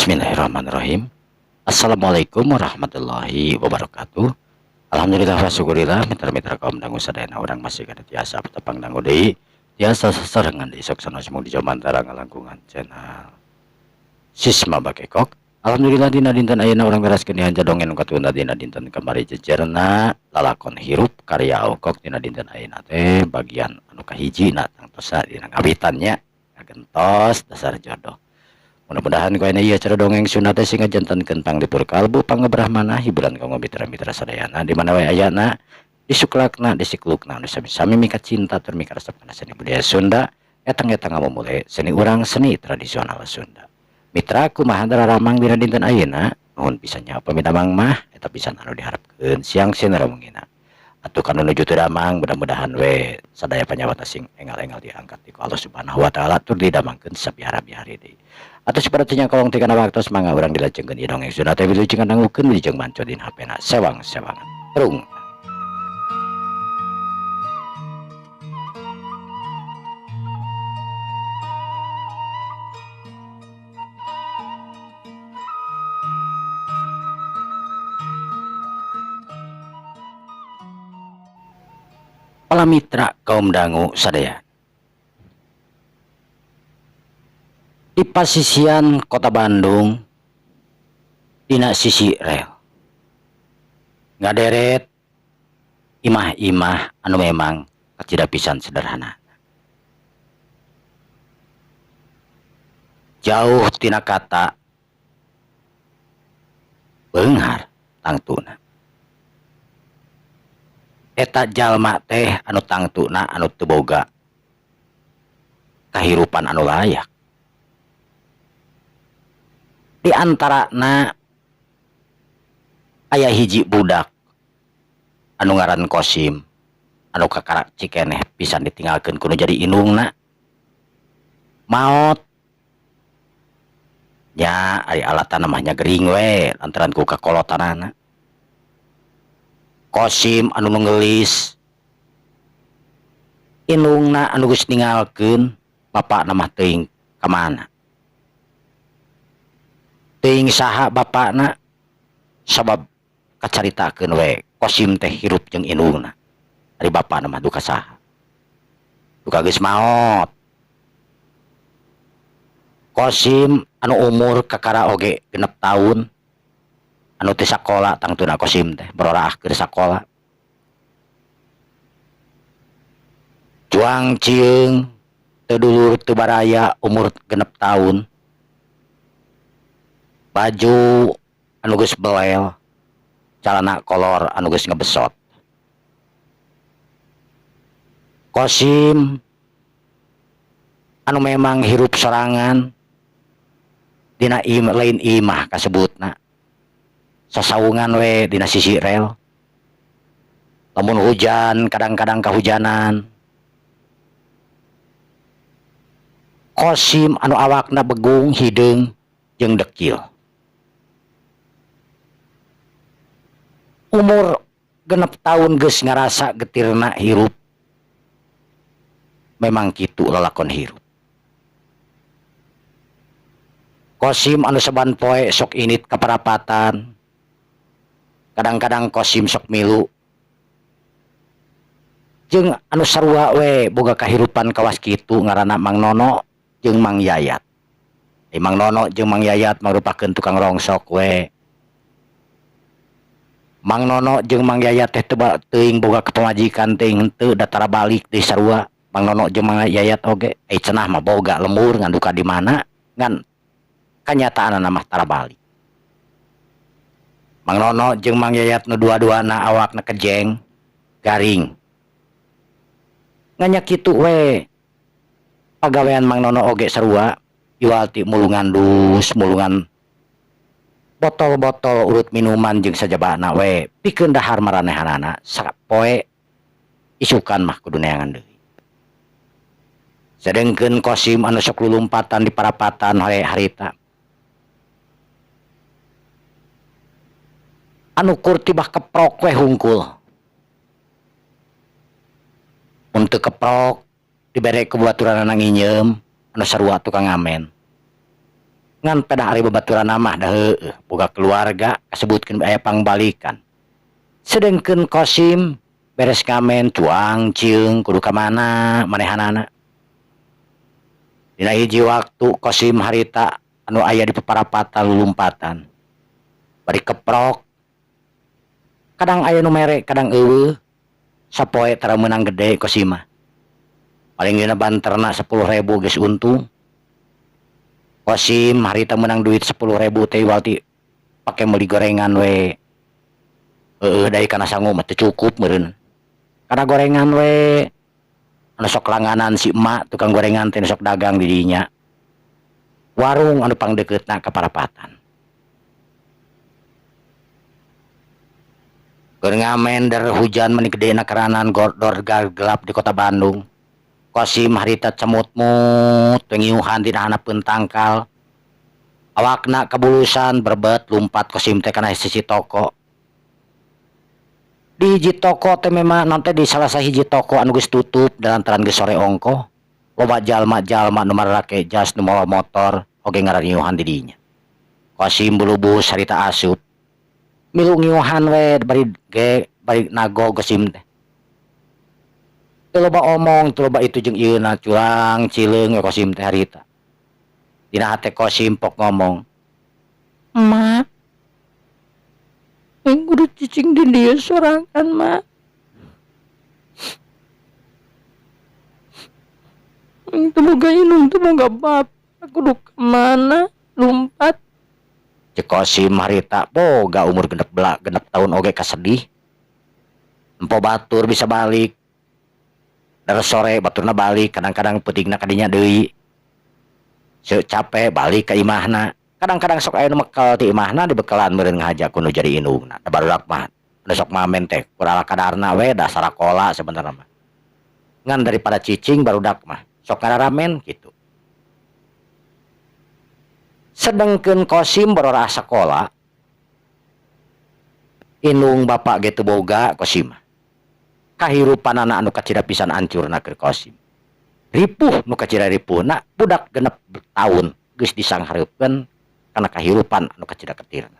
Bismillahirrahmanirrahim. Assalamualaikum warahmatullahi wabarakatuh. Alhamdulillah wa syukurillah mitra-mitra kaum dangu sadayana urang masih kada tiasa tepang dangu deui tiasa sasarengan di sok sanos mung di Jomantara ngalangkungan channel Sisma Bakekok. Alhamdulillah dina dinten ayeuna urang teraskeun dihanca dongeng nu katunda dina dinten kamari jejerna lalakon hirup karya Aukok dina dinten ayeuna teh bagian anu kahijina tangtosna dina ngawitan nya kagentos dasar jodoh. Mudah-mudahan ku ayeuna ieu acara dongeng Sunda teh sing ngajantenkeun panglipur kalbu pangabrahmana hiburan kanggo mitra-mitra sadayana di mana wae ayana disuklakna disiklukna anu sami-sami mika cinta tur mika resep kana seni budaya Sunda etang-etang ngamumule seni urang seni tradisional Sunda. Mitra kumaha ramang dina dinten ayeuna nuhun pisan nya upami damang mah eta pisan anu diharapkeun siang sinara mungina. Atuh kanu nuju teu damang mudah-mudahan we sadaya panyawat sing engal-engal diangkat ti ku Allah Subhanahu wa taala tur didamangkeun sabiara-biari deui. Atuh saperti nya kolong tikana waktos mangga urang dilajengkeun ieu dongeng Sunda teh wilujeng ngadangukeun wilujeng manco dina HP-na sewang-sewangan. Terung. Para mitra kaum dangu sadaya. Di pasisian kota Bandung dina sisi rel ngaderet imah-imah anu memang kacida pisan sederhana. Jauh tina kata beunghar tangtuna. Eta jalma teh anu tangtuna anu teu boga kahirupan anu layak. Di antarana aya hiji budak anu ngaran Kosim anu kakara cikeneh pisan ditinggalkeun kudu jadi indungna maot nya ari alatan mah nya gering we lantaran ku kakolotanana. Kosim anu ngelis indungna anu geus ninggalkeun bapakna mah teuing ka mana. Teuing saha bapakna sabab kacaritakeun we Kosim teh hirup jeung indungna. Ari bapakna mah duka saha. Duka geus maot. Kosim anu umur kakara oge 6 tahun anu teu sakola tangtuna Kosim teh baroraah keur sakola. Juang cieung teu dulur teu baraya umur 6 tahun. Baju anu geus belel, calana kolor anu geus ngebesot. Kosim anu memang hirup sorangan dina lain imah kasebutna. Sasaungan we dina sisi rel. Lamun hujan kadang-kadang kahujanan. Kosim anu awakna begung hideung jeung dekil. Umur 6 tahun geus ngarasa getirna hirup. Memang kitu lalakon hirup. Kosim anu saban poe sok init ka parapatan. Kadang-kadang Kosim sok milu. Jeung anu sarua we boga kahirupan kawas kitu ngaranna Mang Nono jeung Mang Yayat. Mang Nono jeung Mang Yayat marupakeun tukang rongsok we. Mang Nono jeung Mang Yayat teh teu teuing boga kepamajikan teuing henteu da tara balik deui sarua. Mang Nono jeung Mang Yayat oge cenah mah boga lembur ngan duka di mana ngan kanyataanna mah tara balik. Mang Nono jeung Mang Yayat nu dua-duana awakna kejeng garing. Nganya kitu we. Pagawean Mang Nono oge sarua iwal ti mulungan dus, mulungan botol-botol urut minuman jeung sajabana we pikeun dahar maranehanana sapoe isukan mah kudu neangan deui. Sedengkeun Kosim anu sok lulumpatan di parapatan we harita. Anu kur tibah keprok we hungkul. Mun teu keprok dibere ku baturanana nginyeum anu sarua tukang ngamen. Ngan pedah ari babaturanna mah da heueuh boga keluarga kasebutkeun aya pangbalikan. Sedengkeun Kosim beres ngamen cuang ciung kudu ka mana manehanana. Dina hiji waktu Kosim harita anu aya di paparapatan lulumpatan bari keprok kadang aya nu mere kadang eueuh sapoe tara meunang gede Kosim mah. Paling dina banterna 10.000 geus untung. Kosim harita menang duit 10.000 teh walti pake meuli gorengan we. Heueuh da kana sangu mah teu cukup meureun. Kana gorengan we. Anu sok langganan si emak tukang gorengan teh nu sok dagang di dinya. Warung anu pangdekeutna ka parapatan. Keur ngamen der hujan meni gedena keranan dor gelap di kota Bandung. Kosim harita cemut-mut pengiuhan dina handapeun tangkal. Awakna kabulusan berbet lumpat Kosim teh kana sisi toko. Di hiji toko teh memang nanti di salah sahiji toko anu geus tutup lantaran geus sore ongkoh. Loba jalma-jalma nu marake jas nu mawa motor oge ngaraniuhan di dinya. Kosim bulubus harita asup. Milu ngiuhan we bari ge bari nago Kosim teh. Teu loba omong, teu loba itu jeung ieuna curang cileung we Kosim teh harita. Dina hate Kosim pok ngomong, "Mak, aing kudu cicing di dieu sorangan, Mak. Aing teu boga indung, teu boga bapa, kudu ka mana lumpat?" Ceuk Kosim harita boga umur genep tahun oge kasedih. Empo batur bisa balik. Dari sore baturna balik, kadang-kadang peutingna ka dinya deui. Seu capek balik ka imahna. Kadang-kadang sok aya nu mekel ti imahna dibekalan meureun ngahaja ku nu jadi indungna. Da barudak mah nu sok mamen teh kurang kadarna we da sarakola sebenarna mah. Ngan daripada cicing barudak mah sok ngararamen kitu. Sedengkeun Kosim barorah sakola, indung bapak ge teu boga Kosim mah. Kahirupanana anu kacida pisan ancurna keur Kosim. Ripuh nu kacida ripuhna budak 6 taun geus disanghareupeun kana kahirupan anu kacida ketirna.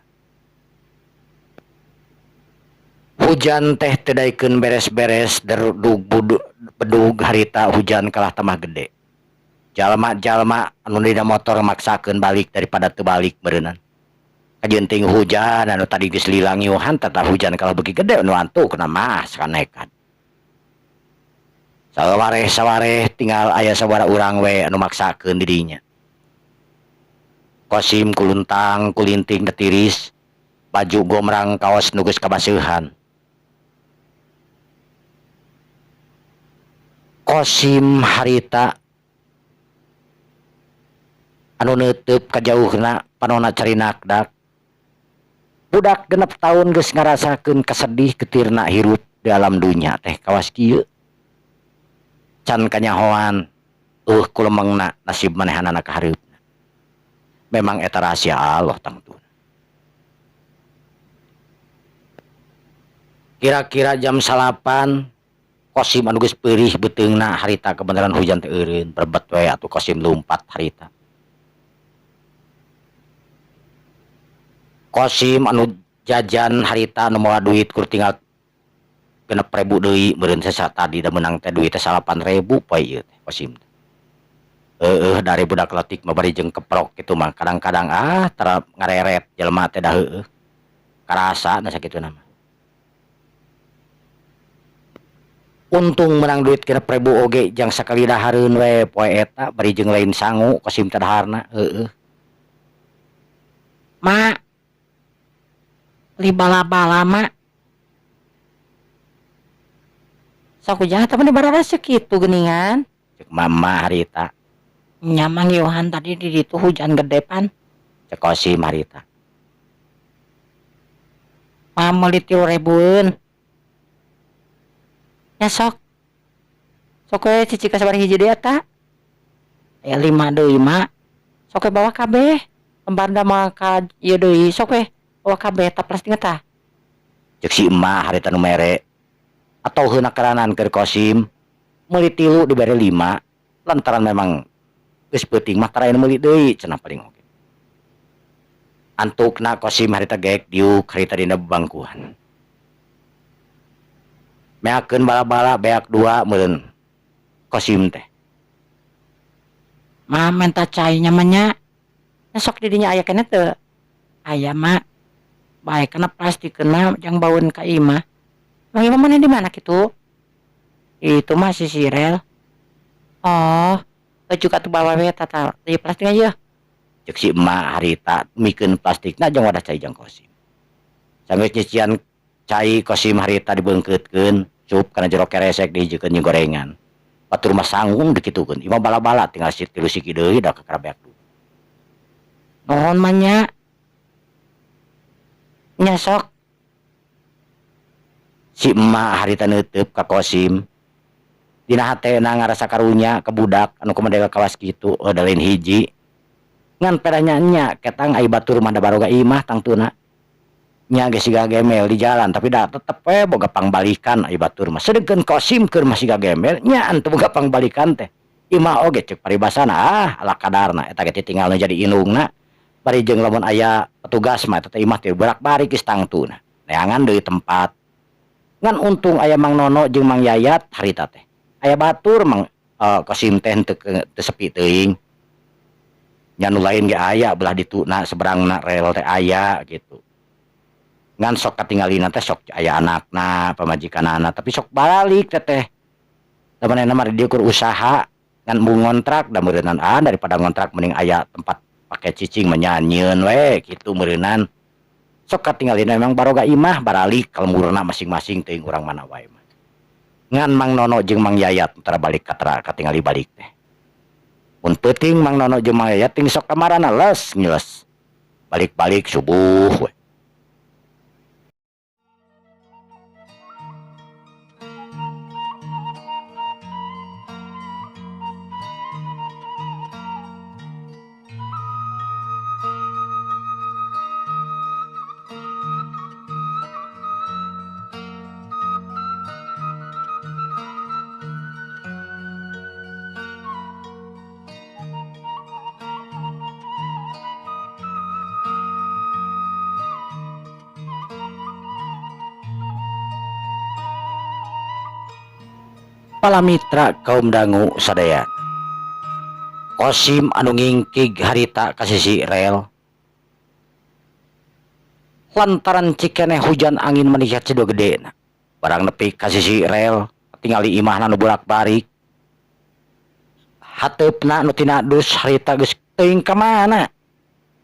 Hujan teh teu daekeun beres-beres derudug bedug harita hujan kalah tamah gede. Jalma-jalma anu dina motor maksakeun balik daripada teu balik beureunan. Kajenting hujan anu tadi geus lila ngiuhan tata hujan kalah beuki gede nu antukna mah sanekat. Sawareh-sawareh tinggal aya sabaraha urang we anu maksakeun di dinya. Kosim kuluntang kulinting tetiris, baju gomrang kaos nu geus kabaseuhan. Kosim harita anu neuteub kajauhna panona carinakdak. Budak 6 tahun geus ngarasakeun kasedih ketirna hirup di alam dunya teh kawas kieu. Can kanyahoan eueuh kulemengna nasib manehanana ka hareupna. Memang eta rahasia Allah tangtuna. Kira-kira jam 9 Kosim anu geus peurih beuteungna harita kebenaran hujan teh eureun berbet we atuh Kosim lumpat harita. Kosim anu jajan harita anu moal duit kur tinggal 6.000 deui meureun sesa tadi da meunang teh duit teh 8.000 poe ieu teh Kosim teh. Heueuh dari budak leutik mah bari jeung keprok kitu mah kadang-kadang tara ngareret jelema teh da heueuh. Karasa na sakituna mah. Untung menang duit 6.000 oge jang sakali dahareun we poe eta bari jeung lain sangu Kosim teh daharna heueuh. Mak, beli bala-bala mak. Sok ujang eta mah dibarara sakitu geuningan. Cek mama harita. Nya Mang Yohan tadi di ditu hujan gede pan. Cek Kosim harita. Ma meuli 3.000-eun. Nya sok. Sok we cicik ka sabaraha hiji deui eta. Aya 5 deui mak. Sok we bawa kabeh. Lembar da mah ka ieu deui sok we bawa kabeh eta plastikna tah. Cek si emak harita nu mere. Atau heuna keranan keur Kosim meuli 3 dibere 5 lantaran memang geus peuting mah tara meuli deui cenah paling oge. Antukna Kosim harita geek diuk harita dina bangkuan. Meakeun bala-bala beak dua meureun Kosim teh. Ma menta cai nya mah nya. Nya sok di dinya aya keneh teu? Aya ma. Bae kana plastikeun ma jang baun ka imah. Mang imah maneh di mana kitu? Itu mah si Sirel. Oh, eucuk atuh bawa we tata ieu plastikna yeuh. Ceuk si emak harita mikeun plastikna jeung wadah cai jang Kosim. Sanggeus nyician cai Kosim harita dibeungkeutkeun, cup kana jero keresek dihijikeun jeung gorengan. Batur mah sanggung dikitukeun, imah bala-bala tinggal si tilu siki deui da kakara beak dua. Nuhun mah nya. Nya sok. Si emak harita neuteub ka Kosim. Dina hatena ngarasa karunya ka budak anu kumadega kawas kitu eueuh da lain hiji. Ngan peda nya nya ketang ai batur mah da baroga imah tangtuna. Nya ge siga gembel di jalan tapi da tetep we boga pangbalikan ai batur mah. Sedengkeun Kosim keur mah siga gembel nya teu boga pangbalikan teh. Imah oge ceuk paribasana ah ala kadarna eta ge titinggal nu jadi indungna. Bari jeung lamun aya petugas mah eta teh imah teh bolak-balik geus tangtuna. Neangan deui tempat. Ngan untung aya Mang Nono jeung Mang Yayat harita teh. Aya batur Mang Kosim teh henteu teu sepi teuing. Nya nu lain ge aya belah dituna seberangna rel teh aya kitu. Ngan sok katingalina teh sok aya anakna, pamajikanana tapi sok balik teteh. Da manehna mah di dieu keur usaha ngan embung ngontrak da meureunan ah daripada ngontrak mending aya tempat pake cicing mah nyieun we kitu meureunan. Sok katingalina memang baroga imah baralik ka lemburna masing-masing teuing urang mana wae mah. Ngan Mang Nono jeung Mang Yayat tara balik katara katingali balik teh. Mun peuting Mang Nono jeung Mang Yayat ting sok kamarana les ngiles. Balik-balik subuh we. Palamitra kaum dangu sadaya. Kosim anu ngingkig harita ka sisi rel. Lantaran cikeneh hujan angin menikat sido gede. Barang nepi ka sisi rel tingali imahna nu bolak-balik. Hateupna nu tina dus harita geus teuing ka mana.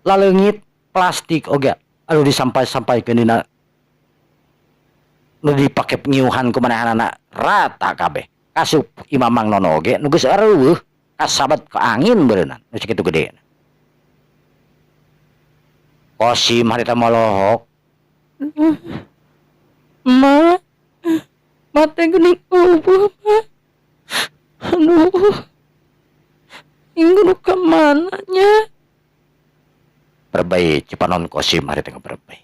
Laleungit plastik oge anu disampai-sampaikeun dina nu dipake ngiuhan ku manehanana rata kabeh. Kasup imah Mang Nono oge nu geus eueuh kasabat ku angin beureunan nu sakitu gedena. Kosim harita molohok. Ma, mate geuning eueuh ma. Aduh. Ingin ka mana nya? Berbei cipanon Kosim harita ngaberbei.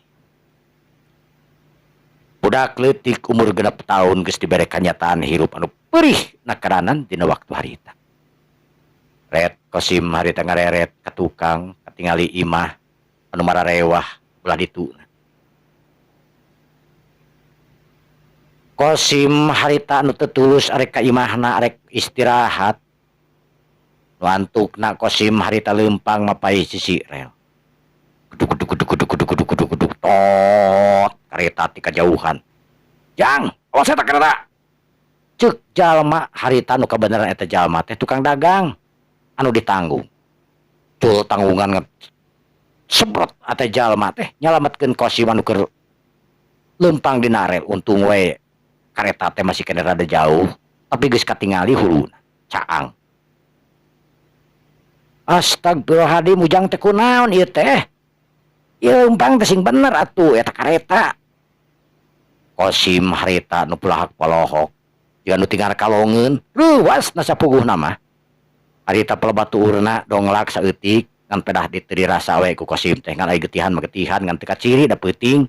Budak leutik umur 6 tahun geus dibere kanyataan hirup anu perih nakaranan dina waktu harita. Ret Kosim harita ngareret ka tukang katingali imah anu mararewah belah dituna. Kosim harita anu teu tulus arek ka imahna arek istirahat. Nu antukna Kosim harita leumpang mapai sisi rel. Gedug gedug gedug gedug gedug gedug gedug gedug tot kareta ti kajauhan. Jang, awas eta kareta. Ceuk jalma harita nu kabeneran eta jalma teh tukang dagang anu ditanggung. Cul tanggungan sebrot eta jalma teh nyalametkeun Kosim anu keur leumpang dina rel. Untung we kareta teh masih keneh rada jauh tapi geus katingali huluna caang. Astagfirullahaladzim ujang teh kunaon ieu teh? Ieu leumpang teh sing bener atuh eta kareta. Kosim harita nu pulahak polohok jiga nu tinggal kalongeun luas na sapuguhna mah. Harita pelebat tuurna donglak saeutik ngan pedah teu dirasa we ku Kosim teh ngan aya getihan mah getihan ngan teu kaciri da peuting.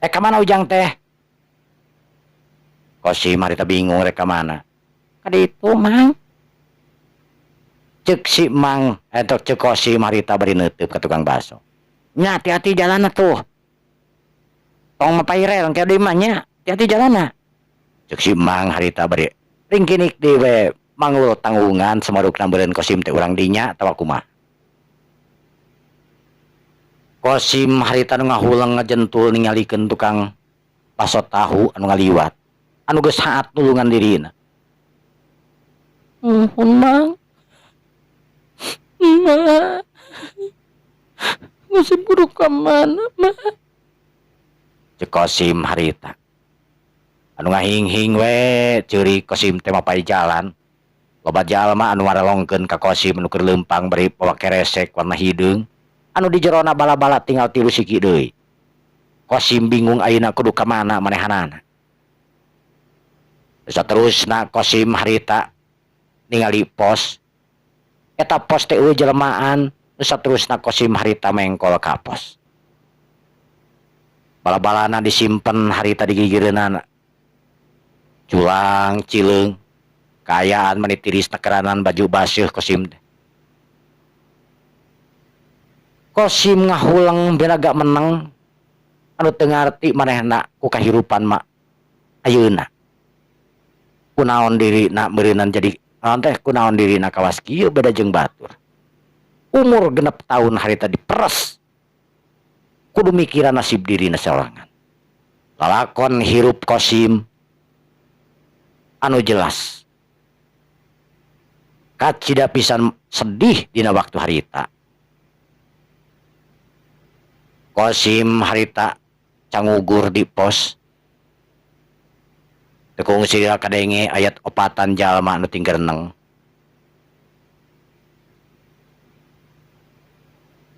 Ka mana ujang teh? Kosim harita bingung rek ka mana. Ka ditu Mang. Ceuk si Mang eta ceuk Kosim harita bari neuteub ka tukang baso. Nya hati-hati jalanna tuh. Tong mapay rel engke deui mah nya, hati-hati jalanna. Ceuk si Mang harita bari ringkinik deui we manggul tanggungan samarukna meureun Kosim teh urang dinya atawa kumaha. Kosim harita nu ngahuleng ngajentul ningalikeun tukang baso tahu anu ngaliwat anu geus haat nulungan dirina. Muhun Mang. Ma. Kosim kudu ka mana, Ma? Ceuk Kosim harita. Anu ngahinghing we ceurik Kosim teh mapay jalan. Loba jalma anu marelongkeun ka Kosim anu keur leumpang bari mawa keresek warna hideung anu di jerona bala-bala tinggal 3 siki deui. Kosim bingung ayeuna kudu ka mana manehanana. Saterusna Kosim harita ningali pos. Eta pos teh eueuh jelmaan, nu saterusna Kosim harita mengkol ka pos. Bala-balana disimpen harita di gigireunana. Culang, cileung, kaayaan mani tiris nekeranan baju baseuh Kosim teh. Kosim ngahuleng belaga meneng anu teu ngarti manehna ku kahirupan ma ayeuna. Kunaon dirina meureunan jadi naon teh kunaon dirina kawas kieu beda jeung batur. Umur 6 tahun harita diperes. Kudu mikiran nasib dirina sorangan. Lalakon hirup Kosim anu jelas. Kacida pisan sedih dina waktu harita. Kosim harita cangugur di pos. Teu kungsi kadenge ayat 4 jalma anu tinggal reneng.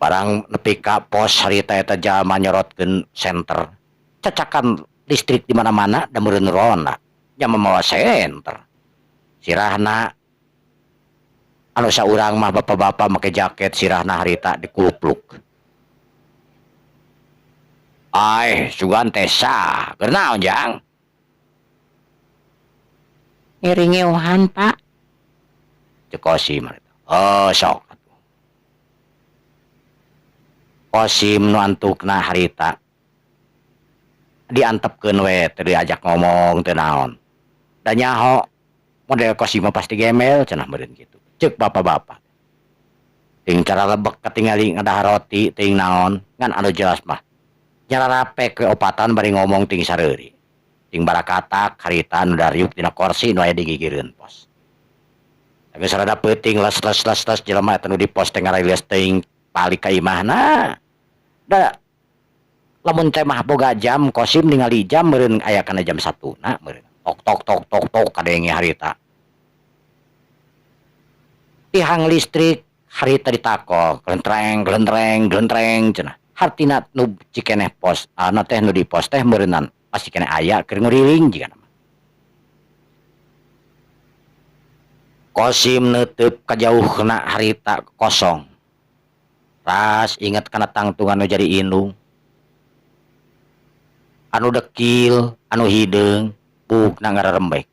Barang nepi ka pos harita eta jalma nyorotkeun senter. Cacakan listrik di mana-mana da meureun rona. Nya mamawa senter. Sirahna anu saurang mah bapak-bapak make jaket sirahna harita dikulupluk. Ai, sugan teh sah. Keur naon, Jang? Ngiringeuhan, Pak. Ceuk Kosim harita. Oh, sok atuh. Kosim nu antukna harita diantepkeun we teu diajak ngomong teu naon. Da nyaho model Kosim mah pasti gembel cenah meureun kitu. Ceuk bapak-bapak. Ting cara lebek katingali ngadahar roti ting naon ngan anu jelas mah. Nyararapek we opatan bari ngomong ting sareuri. Ting barakatak harita anu dariuk dina korsi nu aya di gigireun pos. Geus rada peuting les les les les jelema eta nu di pos teh ngarariles teuing balik ka imahna. Da lamun teh mah boga jam Kosim ningali jam meureun aya kana jam 1 na meureun. Tok tok tok tok tok kadenge harita. Tihang listrik harita ditakok glentreng glentreng glentreng cenah. Hartina nu cikeneh pos, ana teh nu di pos teh meureunnan pasti keneh aya keur nguriling jiga mah. Kosim neuteub kajauhna harita kosong. Ras inget kana tangtungan nu jadi indung. Anu dekil, anu hideung, buukna ngararembek.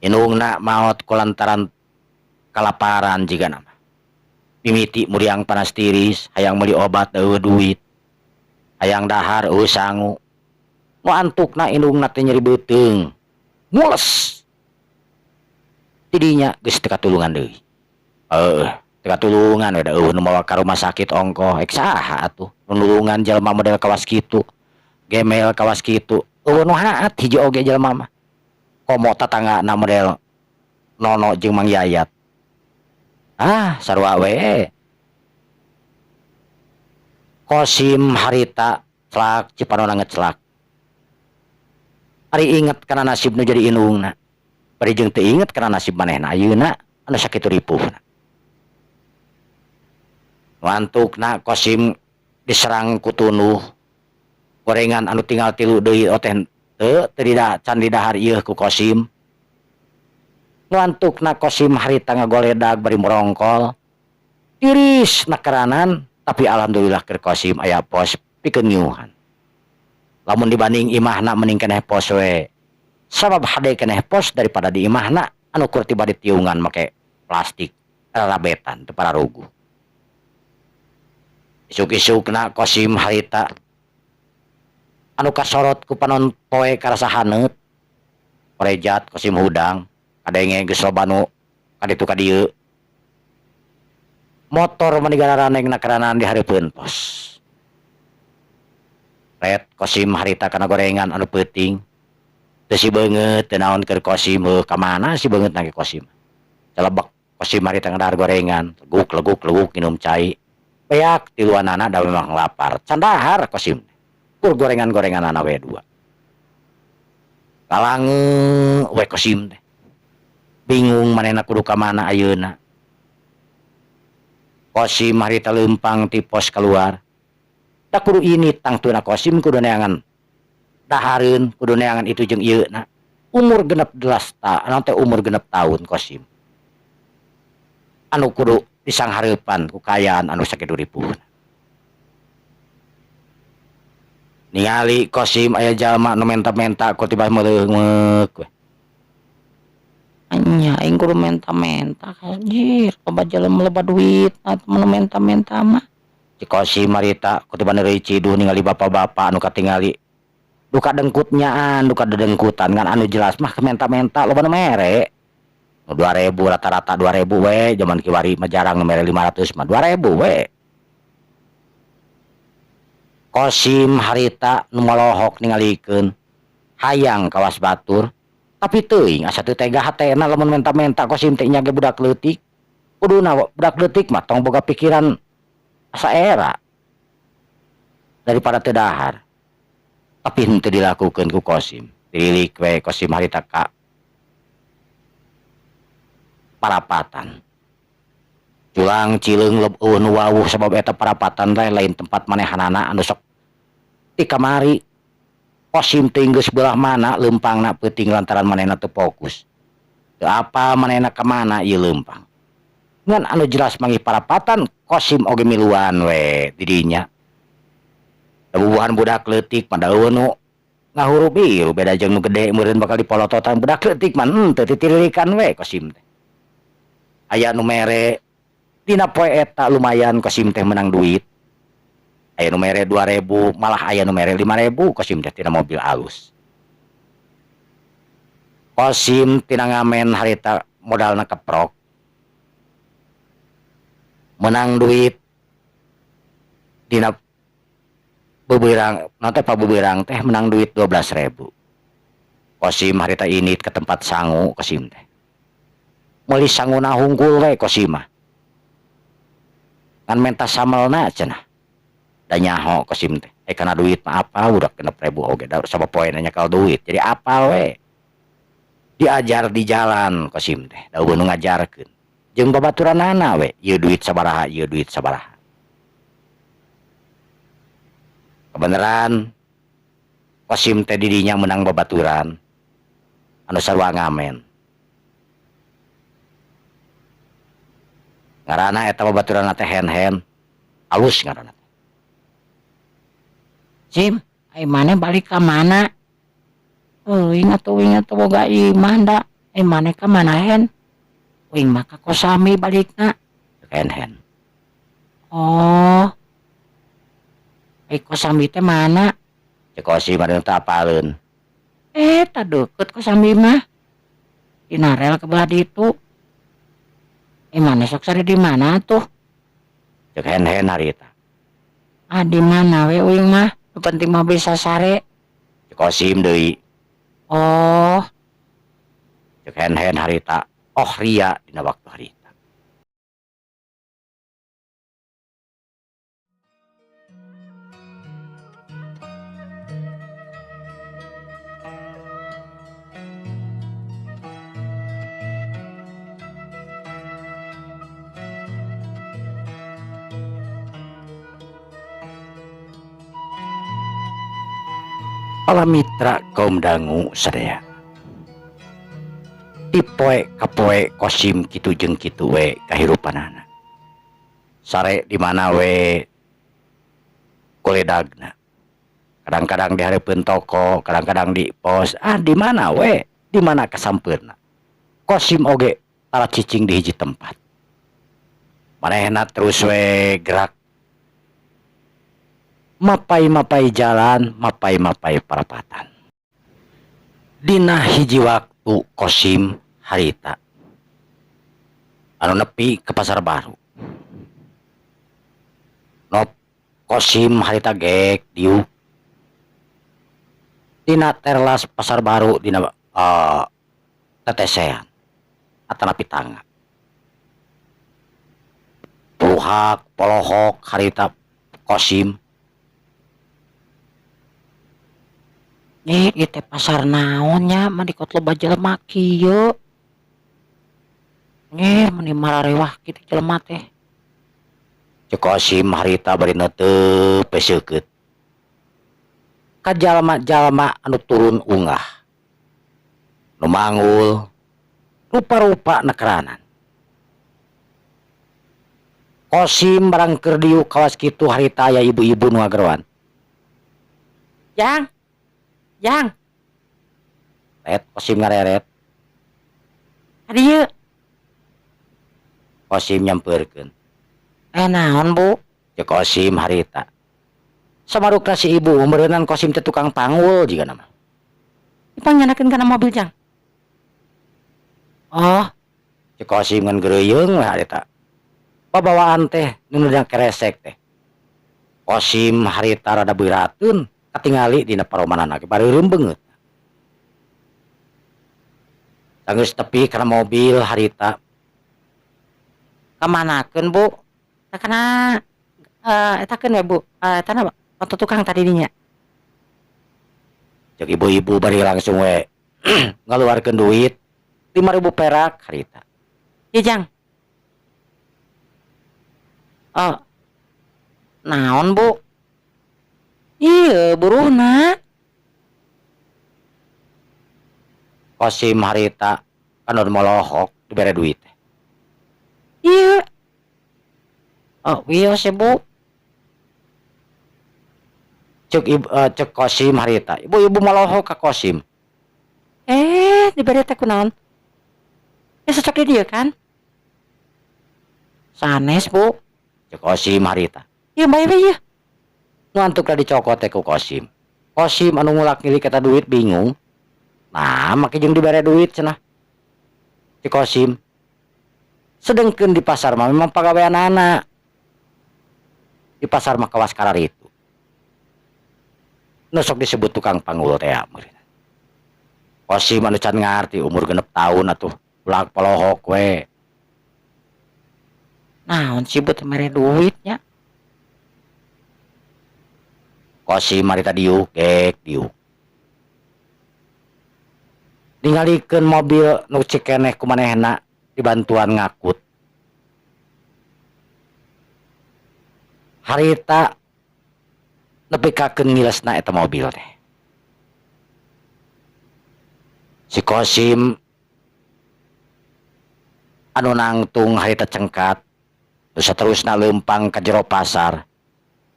Indungna maot kulantaran kalaparan jiga mah. Mimiti muriang panas tiris, hayang meuli obat eueuh duit. Hayang dahar eueuh sangu. Nu antukna indungna teh nyeri beuteung. Mules. Tidinya geus teu katulungan deui. Heueuh, teu katulungan we da eueuh nu mawa ka rumah sakit ongkoh ek saha atuh. Nu nulungan jelema model kawas kitu. Gemel kawas kitu. Eueuh nu haat hiji oge jelema mah. Komo tatanggana model Nono jeung Mang Yayat. Ah, sarua we. Kosim harita celak cipanona ngecelak. Ari inget kana nasib nu jadi indungna. Bari jeung teu inget kana nasib manehna ayeuna anu sakitu ripuhna. Ngantukna Kosim diserang ku tunuh. Gorengan anu tinggal 3 deui teh teu can didahar ieu ku Kosim. Ngantukna Kosim harita ngagoledag bari merongkol. Tiris nakeranan tapi alhamdulillah keur Kosim aya pos pikeun ngiuhan. Lamun dibanding imahna mending keneh pos we. Sabab hade keneh pos daripada di imahna anu kur tiba ditiungan make plastik rarabetan teu pararuguh. Isuk-isukna Kosim harita anu kasorot ku panon poe karasa haneut. Korejat Kosim hudang, kadenge geus loba nu kaditu ka dieu. Motor mani gararaneng na di hareupeun pos. Ret Kosim harita kana gorengan anu peuting. Teu si beungeut teu naon keur Kosim heuh ka mana si beungeut na ge Kosim. Celebek Kosim harita ngadahar gorengan, leguk leguk leguk minum cai. Beak tiluanana da memang lapar. Can dahar Kosim. Kur gorengan-gorenganana we dua. Kalange we Kosim teh. Bingung manehna kudu ka mana ayeuna. Kosim harita leumpang ti pos keluar. Da kudu ini tangtuna Kosim kudu neangan dahareun, kudu neangan itu jeung ieu na. Umur genep delas ta, naon teh umur genep tahun Kosim. Anu kudu disanghareupan ku kaayaan anu sakitu ripuhna. Ningali Kosim aya jalma nu menta-menta ku tiba meuleungmeuk we. Nya aing kudu menta-menta anjir, loba jelema loba duit atuh mun menta-menta mah. Si Kosim harita ku tiba neureuy ciduh ningali bapak-bapak anu katingali duka dengkut nyaan, duka dedengkutan ngan anu jelas mah menta-menta loba nu mere. Nu 2000 rata-rata 2000 we, jaman kiwari mah jarang nu mere 500 mah 2000 we. Kosim harita nu molohok ningalikeun hayang kawas batur, tapi teuing asa teu tega hatena lamun menta-menta Kosim teh nya ge budak leutik. Kuduna budak leutik mah tong boga pikiran asa era daripada teu dahar. Tapi henteu dilakukeun ku Kosim. Dililik we Kosim harita ka parapatan. Culang cileung leup eueuh nu wawuh sabab eta parapatan teh lain tempat manehanana anu sok di kamari. Kosim teh geus belah mana leumpangna peuting lantaran manehna teu fokus. Teu apal manehna ka mana ieu leumpang. Ngan anu jelas manggih parapatan Kosim oge miluan we di dinya. Bubuhan budak leutik mah da eueuh nu ngahurup ieu beda jeung nu gede meureun bakal dipolototan budak leutik mah henteu titirilikan we Kosim teh. Aya nu mere dina poe eta lumayan Kosim teh menang duit. Aya nu mere 2000, malah aya nu mere 5000 Kosim teh tina mobil alus. Kosim tina ngamen harita modalna keprok. Menang duit dina beberang, naon teh pabeberang teh menang duit 12.000. Kosim harita init ke tempat sangu Kosim teh. Meuli sanguna hungkul we Kosim mah. Ngan menta samelna cenah. Da nyaho Kosim teh. Kana duit mah apa budak 6.000 oge da sabab poe na nyekal duit. Jadi apal we. Diajar di jalan Kosim teh. Da eueuh nu ngajarkeun. Jeung babaturanana we, ieu duit sabaraha, ieu duit sabaraha. Kebeneran Kosim teh di dinya menang babaturan anu sarua ngamen. Ngaranna eta babaturanna teh hen-hen, alus ngaranna teh. Sim, ai maneh balik ka mana? Euing atuh uing atuh boga imah da. Ai maneh ka mana hen? Uing mah ka Kosami balikna. Hen-hen. Oh. Ai Kosami teh mana? Cek Kosim anu teu apaleun. Tah deukeut Kosami mah. Dina rel ke belah ditu. Maneh sok sare di mana tuh? Cek hen-hen harita. Ah, di mana we uing mah? Nu penting mah bisa sare. Cek Kosim deui. Oh. Cek hen-hen harita. Oh ria dina waktu harita. Para mitra kaum dangu sadaya. Di poe ka poe Kosim kitu jeung kitu we kahirupanana. Sare di mana we koledagna. Kadang-kadang di hareupeun toko, kadang-kadang di pos, di mana we, di mana kasampeurna. Kosim oge tara cicing di hiji tempat. Manehna terus we gerak Mapai-mapai jalan, mapai-mapai parapatan. Dina hiji waktu Kosim harita anu nepi ke Pasar Baru. Nop Kosim harita gek diuk dina terlas Pasar Baru dina tetesean atanapi tangga. Puluhak polohok harita Kosim. Ih, ieu teh pasar naon nya mah dikot loba jelema kieu. Ih, meni mararewah kitu jelema teh. Cek Kosim harita bari neuteup we seukeut. Ka jalma-jalma anu turun unggah. Nu manggul rupa-rupa nekeranan. Kosim barang keur diuk kawas kitu harita aya ibu-ibu nu ngageroan. Jang. Jang. Ret Kosim ngareret. Ka dieu. Kosim nyampeurkeun. Naon, Bu? Cek Kosim harita. Samarukna si ibu meureunan Kosim teh tukang panggul jigana mah. Ipang nyanakeun kana mobil, Jang. Oh. Cek Kosim ngan geureuyeung we harita. Pabawaan teh nu dina keresek teh. Kosim harita rada beurateun katingali dina paromanana ge bareureum beungeut. Sanggeus tepi kana mobil harita. Kamanakeun, Bu? Tah kana etakeun we, Bu. Eta na oto tukang tadi dinya. Cek ibu-ibu bari langsung we ngaluarkeun duit 5.000 perak harita. Ieu, Jang. Oh. Naon, Bu? Ieu buruhna. Kosim harita anu molohok dibere duit teh. Ieu. Oh, wios ya, Bu. Cek ibu, cek Kosim harita. Ibu-ibu molohok ka Kosim. Dibere teh kunaon? Cocok di dieu kan? Sanes, Bu. Cek Kosim harita. Ieu bae we ieu. Nu antukna dicokot teh ku Kosim. Kosim anu ngulak-ngilik eta duit bingung. Nah, make jeung dibere duit cenah. Cek Kosim. Sedengkeun di pasar mah memang pagaweanana. Di pasar mah kawas kararitu. Nu sok disebut tukang panggul teh meureun. Kosim anu can ngarti umur 6 tahun atuh ulak polohok we. Naon sih buat mere duitnya? Kosim harita diuk gek diuk. Ningalikeun mobil nu cikeneh ku manehna dibantuan ngakut. Harita nepikakeun ngilesna eta mobil teh. Si Kosim anu nangtung harita cengkat, nu saterusna leumpang ka jero pasar.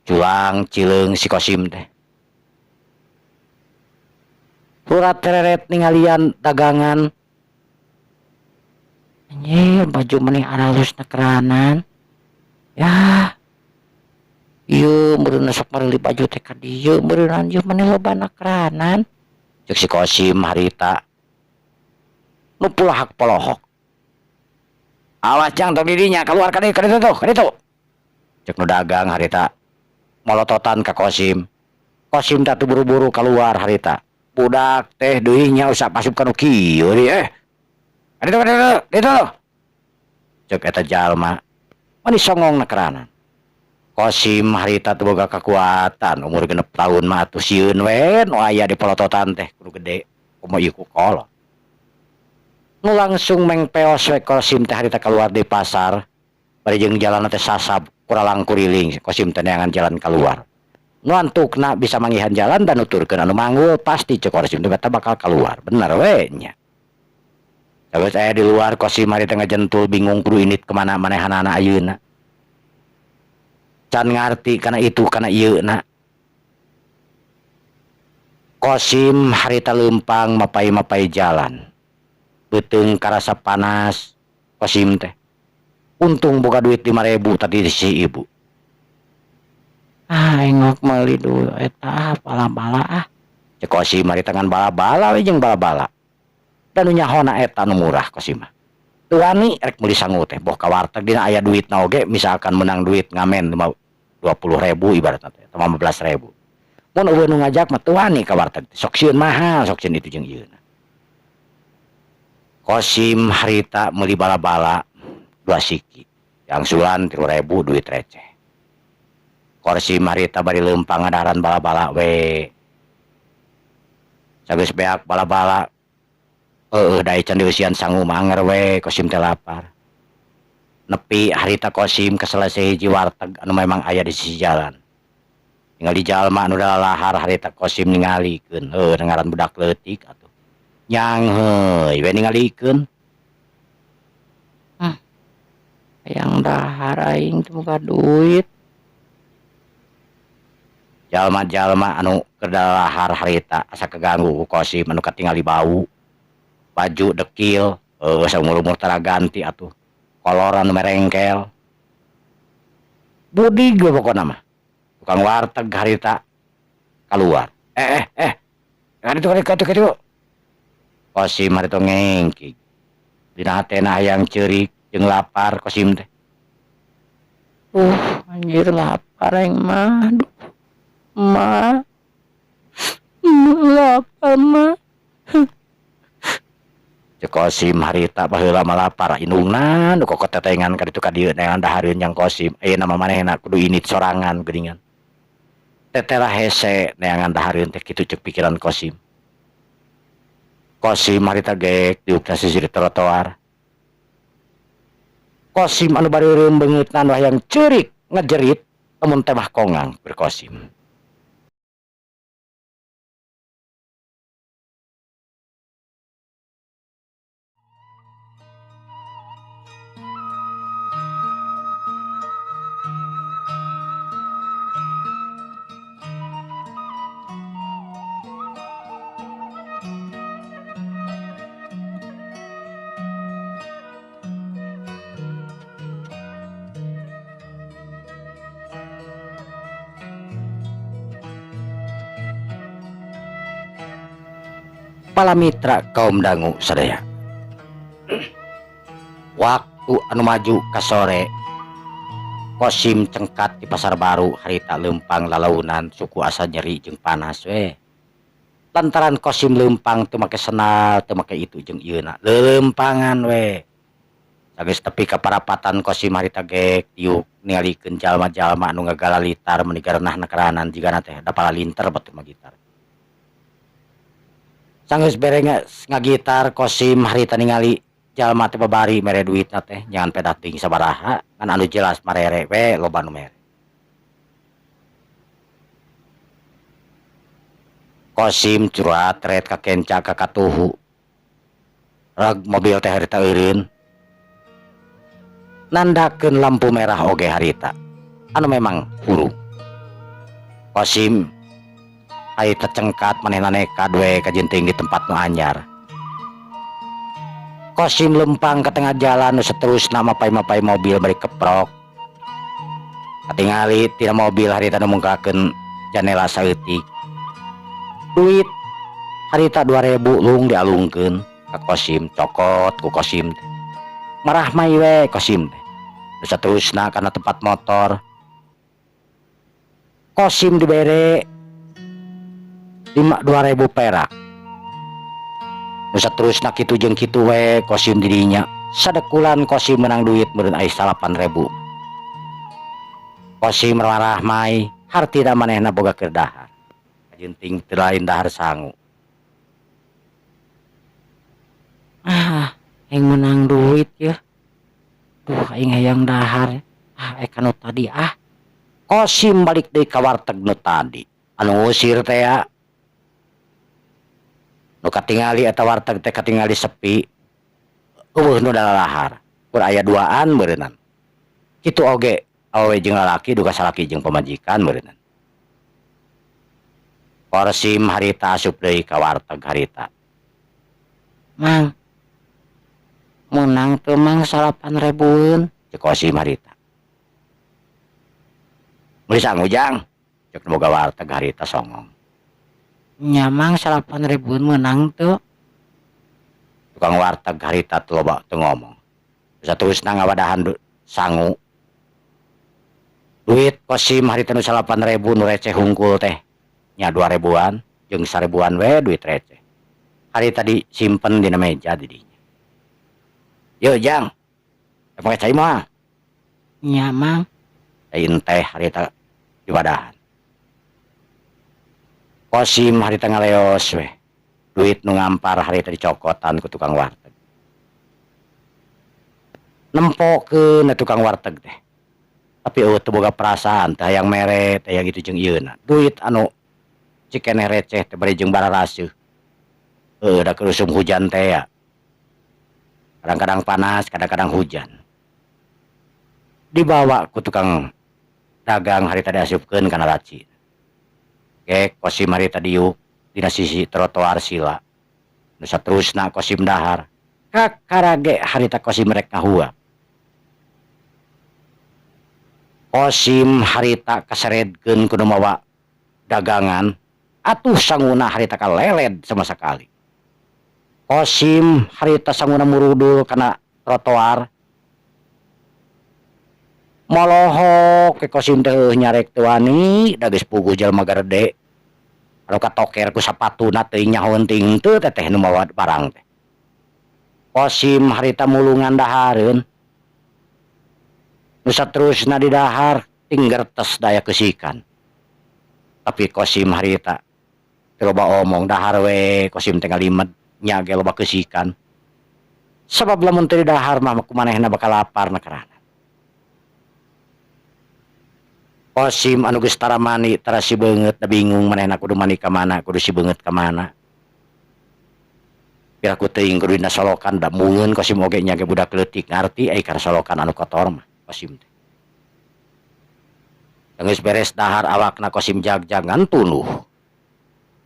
Culang cileung si Kosim teh. Surat tereret ningalian dagangan. Anjir, baju maneh aralus nekeranan. Ya. Ieu meureun sok meuli baju teh ka dieu meureun ieu maneh loba nekeranan. Cek si Kosim harita. Nu pulahak polohok. Awas jang tong didinya keluar ka dieu ka ditu tuh, ka ditu. Cek nu dagang harita. Molototan ka Kosim. Kosim teh buru-buru keluar harita. Budak teh deui nya usah asup ka nu kieu deui eh. Ka ditu ka ditu ditu. Cek eta jalma. Mani songong nekeranan. Kosim harita teu boga kakuatan umur 6 tahun mah atuh sieun we nu aya di polototan teh kudu gede komo ieu ku kolot. Nu langsung mengpeos we Kosim teh harita keluar di pasar bari jeung jalan teh sasab kuralang kuriling Kosim teh neangan jalan keluar. Nu antukna bisa manggihan jalan dan nuturkeun anu manggul pasti cek Kosim teh bakal keluar bener we nya. Terus aya di luar Kosim harita ngajentul bingung kudu indit kemana manehanana ayeuna. Can ngarti kana itu kana ieu na. Kosim harita leumpang mapai-mapai jalan. Beuteung karasa panas Kosim teh. Untung boga duit 5.000 tadi si ibu. Ah engok meuli duit eta ah bala-bala ah. Cek Kosim harita ngan bala-bala we jeung bala-bala. Da nu nyahona eta nu murah Kosim mah. Teu wani rek meuli sangu teh boh ka warteg dina aya duitna oge misalkan meunang duit ngamen 20.000 ibaratna teh atau 15.000. Mun eueuh nu ngajak mah teu wani ka warteg teh sok sieun mahal sok sieun itu jeung ieu. Kosim harita meuli bala-bala 2 siki. Angsuran 3.000 duit receh. Kosim harita bari leumpang ngadaharan bala-bala we. Sageus beak bala-bala heueuh da can dieusian sangu mah anger we Kosim teh lapar. Nepi harita Kosim kaselesai hiji warteg anu memang aya di sisi jalan. Ningali jalma anu lalahar harita Kosim ningalikeun heueuh ngaran budak leutik atuh. Nyangheuy we ningalikeun. Hayang dahar aing teu boga duit. Jalma-jalma anu keur lalahar harita asa kaganggu ku Kosim anu katingali bau. Baju dekil, heueuh saumur-umur tara ganti atuh. Kolor anu merengkel. Budig we pokona mah. Tukang warteg harita kaluar. Kaditu kaditu kaditu. Kosim harita ngengkig. Dina hatena hayang ceurik jeung lapar Kosim teh. Anjir lapar aing mah. Aduh. Ma. Lapar mah. Cek Kosim harita baheula mah lapar indungna nu kokotetengan ka ditu ka dieu neangan dahareun jang Kosim. Ayeuna mah manehna kudu init sorangan geuningan. Teteh hese neangan dahareun teh kitu cek pikiran Kosim. Kosim harita geek diukna sisir trotoar. Kosim anu bareureum beungeutna anu hayang ceurik ngejerit lamun teh mah kongang keur Kosim. Pala mitra kaum dangu sadaya. Waktu anu maju ka sore, Kosim cengkat di pasar baru harita leumpang lalaunan suku asa nyeri jeung panas we. Lantaran Kosim leumpang teu make senal, teu make itu jeung ieuna, leuleumpangan we. Sageus tepi ka parapatan Kosim harita geek diuk ningalikeun jalma-jalma anu ngagalalitar meuni garanah nakeranan jigana teh da palalinter batur mah gitar. Sanggeus bere ngagitar Kosim harita ningali jalma teh babari mere duitna teh jangan pedah teuing sabaraha ngan anu jelas marere we loba nu mere. Kosim curhat ret ka kenca ka katuhu. Reg mobil teh harita eureun. Nandakeun lampu merah oge harita anu memang hurung. Kosim harita cengkat manehna nekad we kajenting di tempat nu anyar. Kosim lempang ke tengah jalan nu seterusna mapai-mapai mobil bari keprok. Katingali tina mobil harita nu mungkakeun janela saeutik. Duit harita 2000 lung dialungkeun ka Kosim, cokot ku Kosim teh. Marah mai we Kosim teh. Nu saterusna kana tempat motor. Kosim dibere 2000 perak. Nu saterusna kitu jeung kitu we Kosim didinya. Sadekulan Kosim menang duit meureun aya 8.000. Kosim marah mai hartina manehna boga keur dahar. Kajenting teu lain dahar sangu. Ah, aing menang duit ya. Duh, aing hayang dahar. Ah, eka nu tadi ah. Kosim balik deui ka warteg nu tadi. Anu ngusir teh ya. Nu katingali eta warteg teh katingali sepi. Eueuh nu dalalahar. Kur aya duaan meureunnan. Kitu oge awewe jeung lalaki duka salaki jeung pamajikan meureunnan. Kosim harita asup deui ka warteg harita. Mang, menang teu mang 8.000-eun. Cek Kosim harita. Meuli sangu jang. Cek nu boga warteg harita songong. Nya Mang 8 ribuan meunang teu? Tukang warteg harita teu loba teu ngomong. Saterusna ngawadahan sangu. Duit Kosim harita nu 8 ribu nu receh hungkul teh nya 2 ribuan jeung 1 ribuan we duit receh. Harita disimpen dina meja di dinya. Yeuh Jang, rek make cai moal? Nya Mang. Cai enteh harita diwadahan. Kosim harita ngaleos we. Duit nu ngampar harita dicokotan ku tukang warteg. Nempokeun we tukang warteg teh. Tapi euweuh teu boga perasaan, teu hayang mere, teu hayang itu jeung ieuna. Duit anu cikeneh receh teh bari jeung bararaseuh. Heueuh da keur usum hujan teh ya. Kadang-kadang panas, kadang-kadang hujan. Dibawa ku tukang dagang harita diasupkeun kana laci. Gek Kosim harita diuk dina sisi trotoar sila. Nu saterusna Kosim dahar. Kakara ge harita Kosim rek ngahuap. Kosim harita kaseredkeun ku nu mawa dagangan, atuh sanguna harita kaleled sama sakali. Kosim harita sanguna murudul kana trotoar. Molohok ke Kosim teh heueuh nyarek teu wani, da geus puguh jelema garede. Anu katoker ku sapatuna teuing nyahoeun teuing teu teteh nu mawa barang teh. Kosim harita mulungan dahareun. Nu saterusna didahar ting gertes daya keusikan. Tapi Kosim harita teu loba omong, dahar we Kosim teh ngalimed nya ge loba keusikan. Sabab lamun teu didahar mah ku manehna bakal lapar na karana. Kosim anu geus tara mani tara sibeungeut da bingung manehna kudu mani ka mana, kudu sibeungeut ka mana. Piraku teuing kudu dina solokan da embungeun Kosim oge nya ge budak leutik ngarti ai kana solokan anu kotor mah Kosim teh. Geus beres dahar awakna Kosim jagjag ngan tunduh.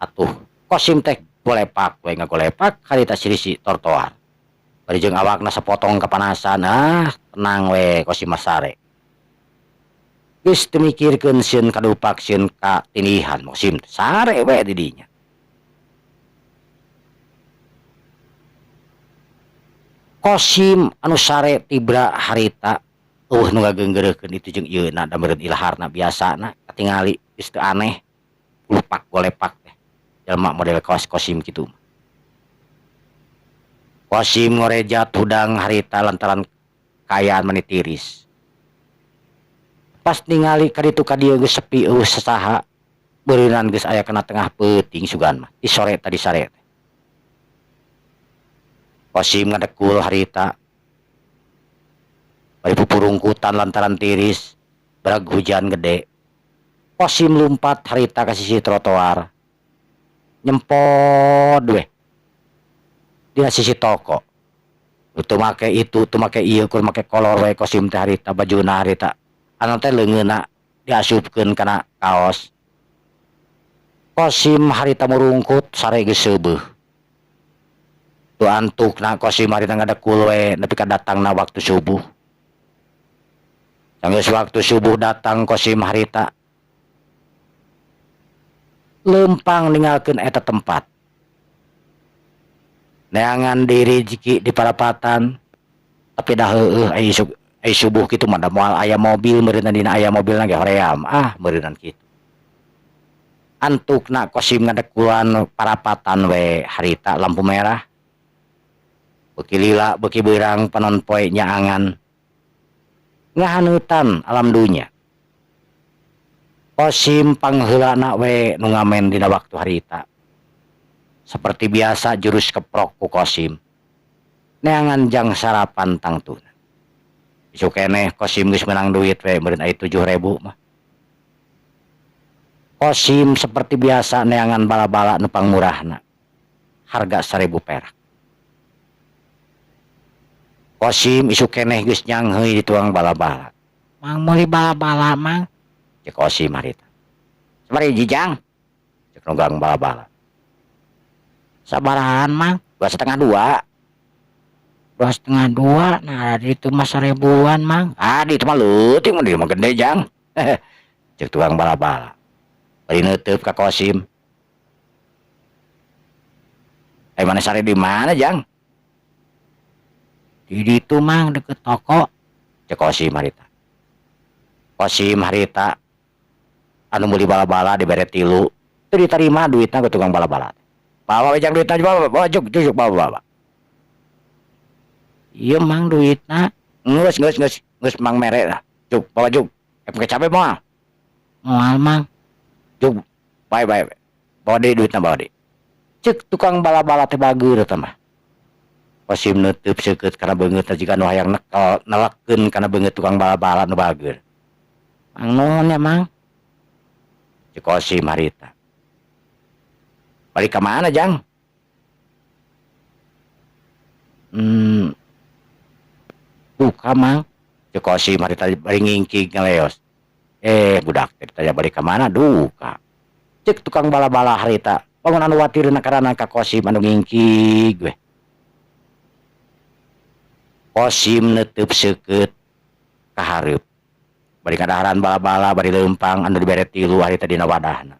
Atuh Kosim teh golepak we ngagolepak harita sirisi trotoar. Bari jeung awakna sapotong kapanasan, ah tenang we Kosim mah sare. Geus teu mikirkeun sieun kadupak sieun katindihan Kosim sare we di dinya. Kosim anu sare tibra harita euweuh nu ngageunggeureuhkeun itu jeung ieuna da meureun ilaharna biasana katingali geus teu aneh lupak golepak teh jelema model kawas Kosim kitu mah. Kosim ngorejat hudang harita lantaran kaayaan mani tiris. Pas ningali ka ditu ka dieu geus sepi euweuh sasaha, beureunan geus aya kana tengah peuting sugan mah ti sore tadi sare teh. Kosim ngadekul harita. Bari pupurungkutan lantaran tiris, barag hujan gede. Kosim lumpat harita ka sisi trotoar. Nyempod we dina sisi toko. Teu make itu, teu make ieu, kur make kolor we Kosim teh harita bajuna harita. Anu teh leungeunna diasupkeun kana kaos. Kosim harita murungkut sare geus seubeuh. Tu antukna Kosim harita ngadekul we nepi ka datangna waktu subuh. Sanggeus waktu subuh datang Kosim harita leumpang ninggalkeun eta tempat. Neangan diri jiki di parapatan, tapi dah heueuh ai ai subuh kitu mah da moal aya mobil meureunna dina aya mobilna ge hoream ah meureunnan kitu. Antukna Kosim ngadekulan parapatan we harita lampu merah. Beuki lila beuki beurang panon poe nyaangan. Ngahaneutan alam dunya. Kosim pangheulana we nu ngamen dina waktu harita. Seperti biasa jurus keprok ku Kosim. Neangan jang sarapan tangtuna. Isuk keneh Kosim geus meunang duit we meureun aya 7 ribu mah. Kosim seperti biasa neangan bala-bala nu pangmurahna. Harga 1 ribu perak. Kosim isuk keneh geus nyangheui di tukang bala-bala. Mang, meuli bala-bala, Mang. Cek Kosim harita. Sabaraha hiji, Jang? Cek nunggang bala-bala. Sabarahaan, Mang? 2,5. 2,5. Nah, itu mah 1 ribuan, Mang. Ah, di itu mah leutik mah, di mah gede, Jang. Cek tukang bala-bala. Bari neuteub ka Kosim. Ai maneh sare di mana Jang? Di ditu Mang deket toko. Cek Kosim harita. Kosim harita anu meuli bala-bala dibere tilu teu ditarima duitna ku tukang bala-bala. Bawa we Jang duitna bawa bawa juk juk bawa bawa. Ieu Mang duitna. Geus geus geus geus Mang mere lah. Juk bawa juk. Make cabe moal? Moal Mang. Juk bae bae bawa deui duitna bawa deui. Cek tukang bala-bala teh bageur eta mah. Kosim neuteub seukeut kana beungeutna jiga nu hayang nekel nelekeun kana beungeut tukang bala-bala nu bageur. Mang nuhun nya Mang. Cek Kosim harita. Balik ka mana Jang? Duka Mang. Cek Kosim harita bari ngingkig ngaleos. Budak teh ditanya balik ka mana duka. Cek tukang bala-bala harita bangun anu watirna karana ka Kosim anu ngingkig weh. Kosim neuteub seukeut ka hareup. Bari kadaharan bala-bala bari leumpang anu dibere tilu harita dina wadahna.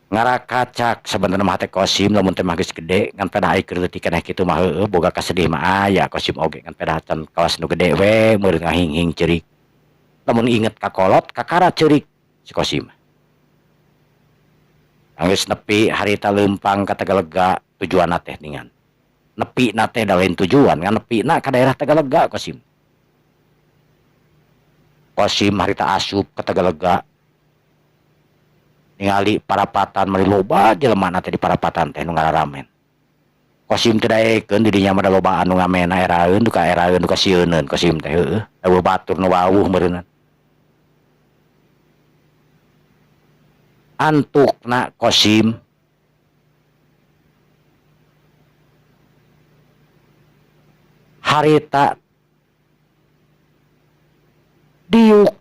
Ngarakacak sabenerna mah hate Kosim lamun teh mah geus gede ngan pedah ai keur leutik keneh kitu mah heueuh boga kasedih mah aya Kosim oge ngan pedah can kawas nu gede we meureun ngahinghing ceurik. Lamun inget ka kolot kakara ceurik si Kosim. Geus nepi harita leumpang ka Tegalega tujuanna teh ningan. Nepi na teh da lain tujuan ngan nepi na ka daerah Tegalega Kosim. Kosim harita asup ka Tegalega. Ningali parapatan mari loba jelema na teh di parapatan teh nu ngaramen. Kosim teh daekeun di dinya mah da loba anu ngamena eraeun duka eraeun duka sieuneun Kosim teh heueuh. Eueuh batur nu wawuh meureunna. Antukna Kosim harita diuk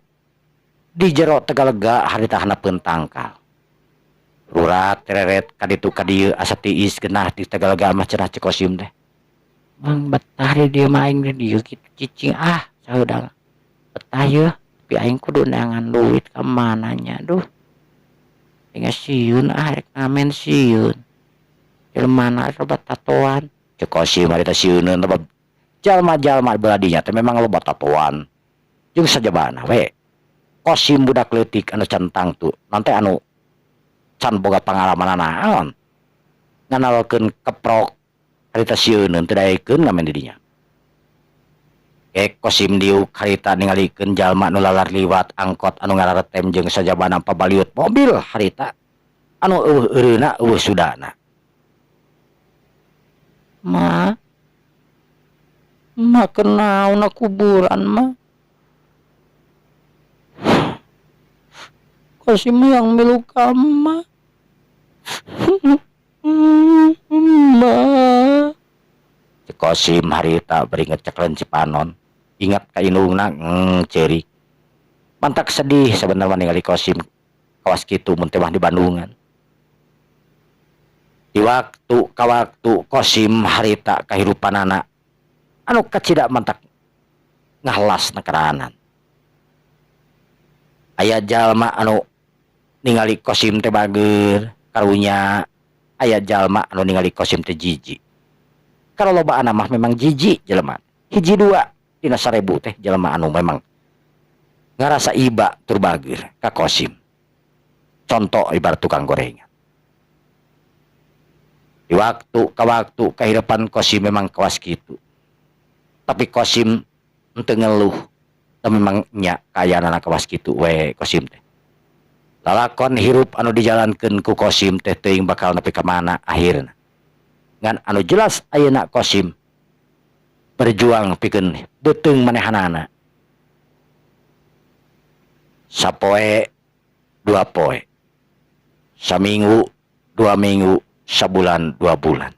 di jero Tegalega harita handapeun tangkal. Rurat tereret kaditu kadieu asa tiis genah di Tegalega mah cenah cek Kosim teh. Mang betah di dieu mah aing di dieu kitu cicing ah saudara. Betah yeuh tapi aing kudu neangan duit ka mana nya duh. Aing sieun ah rek ngamen sieun. Jelema loba tatoan. Cek Kosim harita sieuneun loba jalma-jalma belah dinya teh memang loba tatoan. Jeung sajabana we. Kosim budak leutik anu can tangtu, nanti anu can boga pangalaman naon. Nganalokeun keprok harita sieuneun teu daekeun ngamen di dinya. Kosim diuk harita ningalikeun jalma nu lalar liwat angkot anu ngararetem jeung sajabana pabaliut mobil harita anu eueuh eureuna eueuh sudana. Ma, ma kenaon kuburan ma? Kosim yang milu ka ma. Ma. Kosim harita bari ngecekleun cipanon. Ingat ka indungna ceurik. Mantak sedih sebenarnya ningali Kosim kawas kitu mun teh mah di Bandungan. Di waktu ka waktu Kosim harita kahirupanana anu kacida mantak ngahalas nakaranan. Aya jalma anu ningali Kosim teh bageur karunya, aya jalma anu ningali Kosim teh jijik. Karolobaan mah memang jijik jelema. Hiji dua dina 1000 teh jelema anu memang ngarasa iba tur bageur ka Kosim. Contoh ibarat tukang gorengan. Di waktu ka waktu kehidupan Kosim memang kawas kitu. Tapi Kosim henteu ngeluh. Teu memang nya kaayaan kawas kitu we Kosim teh. Lalakon hirup anu dijalankeun ku Kosim teh teuing bakal nepi ka mana akhirna. Ngan anu jelas ayeuna Kosim berjuang pikeun beuteung manehanana. Sapoe dua poe, saminggu 2 minggu, sabulan 2 bulan.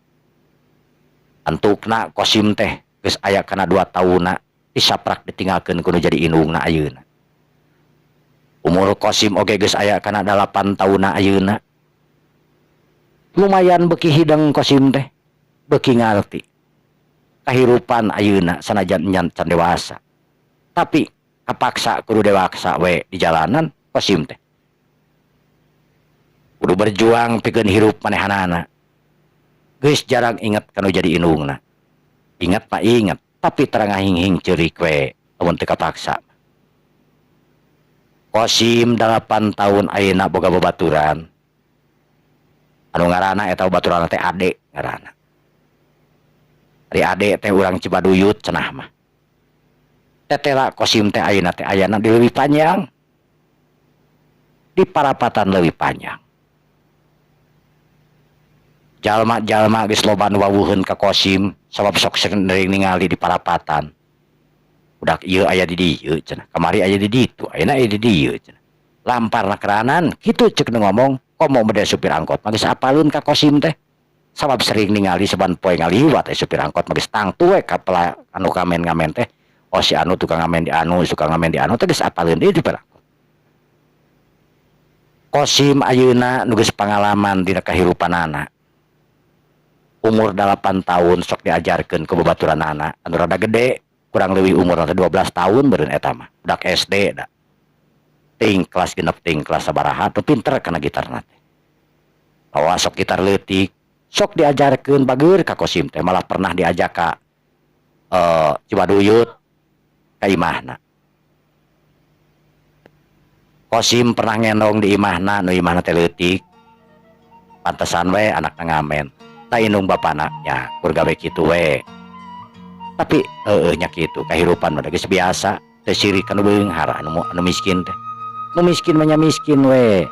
Antukna Kosim teh geus aya kana 2 taunna disaprak ditinggalkeun kudu jadi indungna ayeuna. Umur Kosim oge geus aya kana 8 taunna ayeuna. Lumayan beuki hideng Kosim teh, beuki ngarti kahirupan ayeuna sanajan nyan can dewasa. Tapi kapaksa kudu dewasa we di jalanan Kosim teh. Kudu berjuang pikeun hirup manehanana. Geus jarang inget kanu jadi indungna. Inget mah inget, tapi tara ngahinghing ceurik we lamun teu kapaksa. Kosim 8 tahun ayeuna boga babaturan. Anu ngaranna eta babaturan teh Ade ngaranna. Ari Ade teh urang Cibaduyut cenah mah. Tetela Kosim teh ayeuna teh ayana di leuwih panjang. Di parapatan leuwih panjang. Jalma-jalma geus loba nu wawuheun ka Kosim sabab sok sering ningali di parapatan. Budak ieu aya di dieu cenah, kamari aya di ditu, ayeuna aya di dieu cenah. Lamparna keranan kitu ceuk nu ngomong, komo bade supir angkot mah geus apaleun ka Kosim teh. Sabab sering ningali saban poe ngaliwat supir angkot mah geus tangtu we ka anu ngamen-ngamen teh. Oh si anu tukang ngamen di anu, suka ngamen di anu teh geus apaleun deui supir angkot. Kosim ayeuna nu geus pangalaman dina kahirupanana. Umur 8 tahun sok diajarkeun ke babaturanana anu rada gede, kurang leuwih umurna teh 12 tahun beureun eta mah, budak SD da. Ting kelas 6 ting kelas sabaraha teu pinter kana gitarna teh. Bawa sok gitar leutik, sok diajarkeun bageur ka Kosim teh, malah pernah diajak ka Cibaduyut ka imahna. Kosim pernah ngendong di imahna, nu imahna teh leutik. Pantesan we anakna ngamen. Ta indung bapana nya kur gawe kitu we. Tapi heueuh nya kitu kahirupan mah geus biasa, teu sirik kanu beunghar anu miskin teh. Nu miskin mah nya miskin we.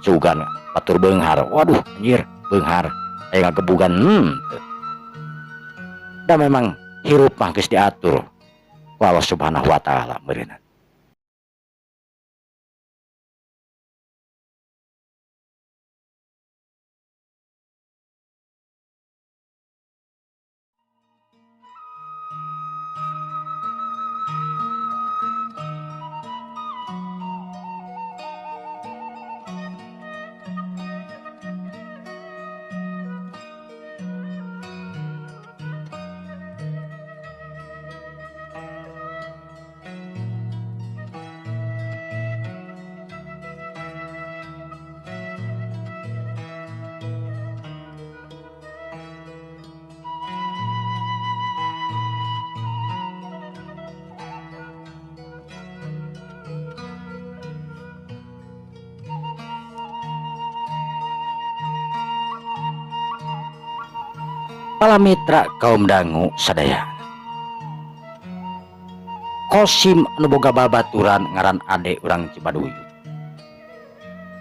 Sugan batur beunghar. Waduh anjir beunghar. Aya ngagebugan teu. Da memang hirup mah geus diatur ku Allah Subhanahu wa taala meureunna. Para mitra kaum dangu sadaya. Kosim anu boga babaturan ngaran Ade urang Cibaduyut.